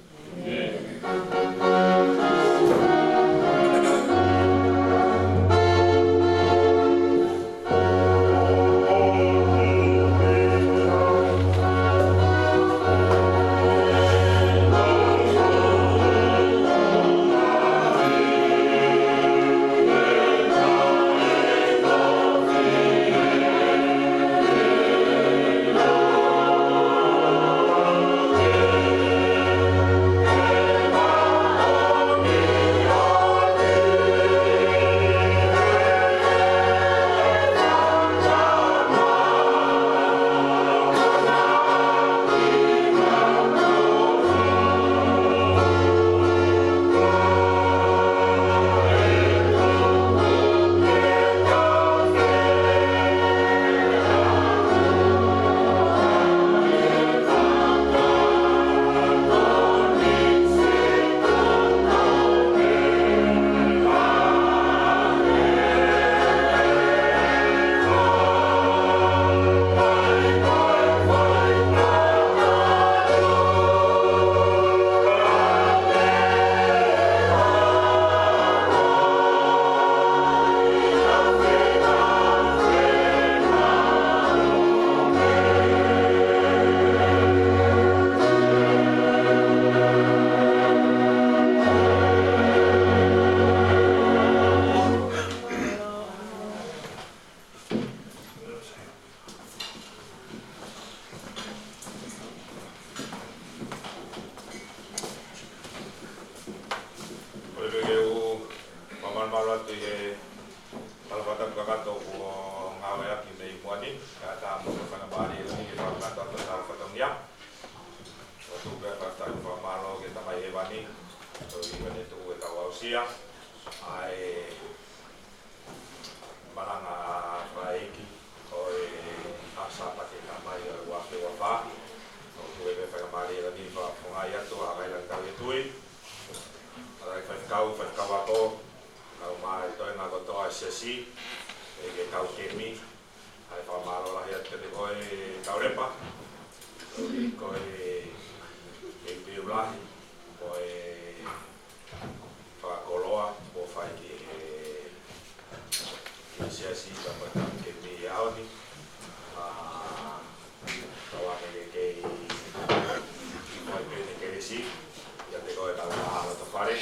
Kae ʻatā mo e faingamālie ni ke fakakakato atu ʻetau fatongia. ʻOku ou tuku pē ʻa e fakafetaʻi mo e fakamālō ki he Tamai Hēvani, koeʻuhi ko ʻene tuku ke tau aʻusia ʻa e malanga fakaʻeiki ʻo e ʻaho Sāpate taʻu ʻe taha mano ua afe ua fā. ʻOku ou tuku pē ʻa e faingamālie ni ke fakafofongaʻi atu ʻa e kakai Lāngitatui ʻi he tui. ʻA e faifekau, faifekau ako, kae ʻumaʻā e toenga kotoa ʻo e siasi, ʻa e kau kemi, ʻa e fakamālō lahi atu kiate koe Taulepa, koeʻuhi ko e, e peu lahi, ko e fakakoloa kuo fai ki he, ki he siasi, kae ʻumaʻā e kau kemi he ʻaho ni. ʻA, kau ʻa e kei, kei, kei fai pē ʻene kelesi kiate koe kau ʻa e loto fale.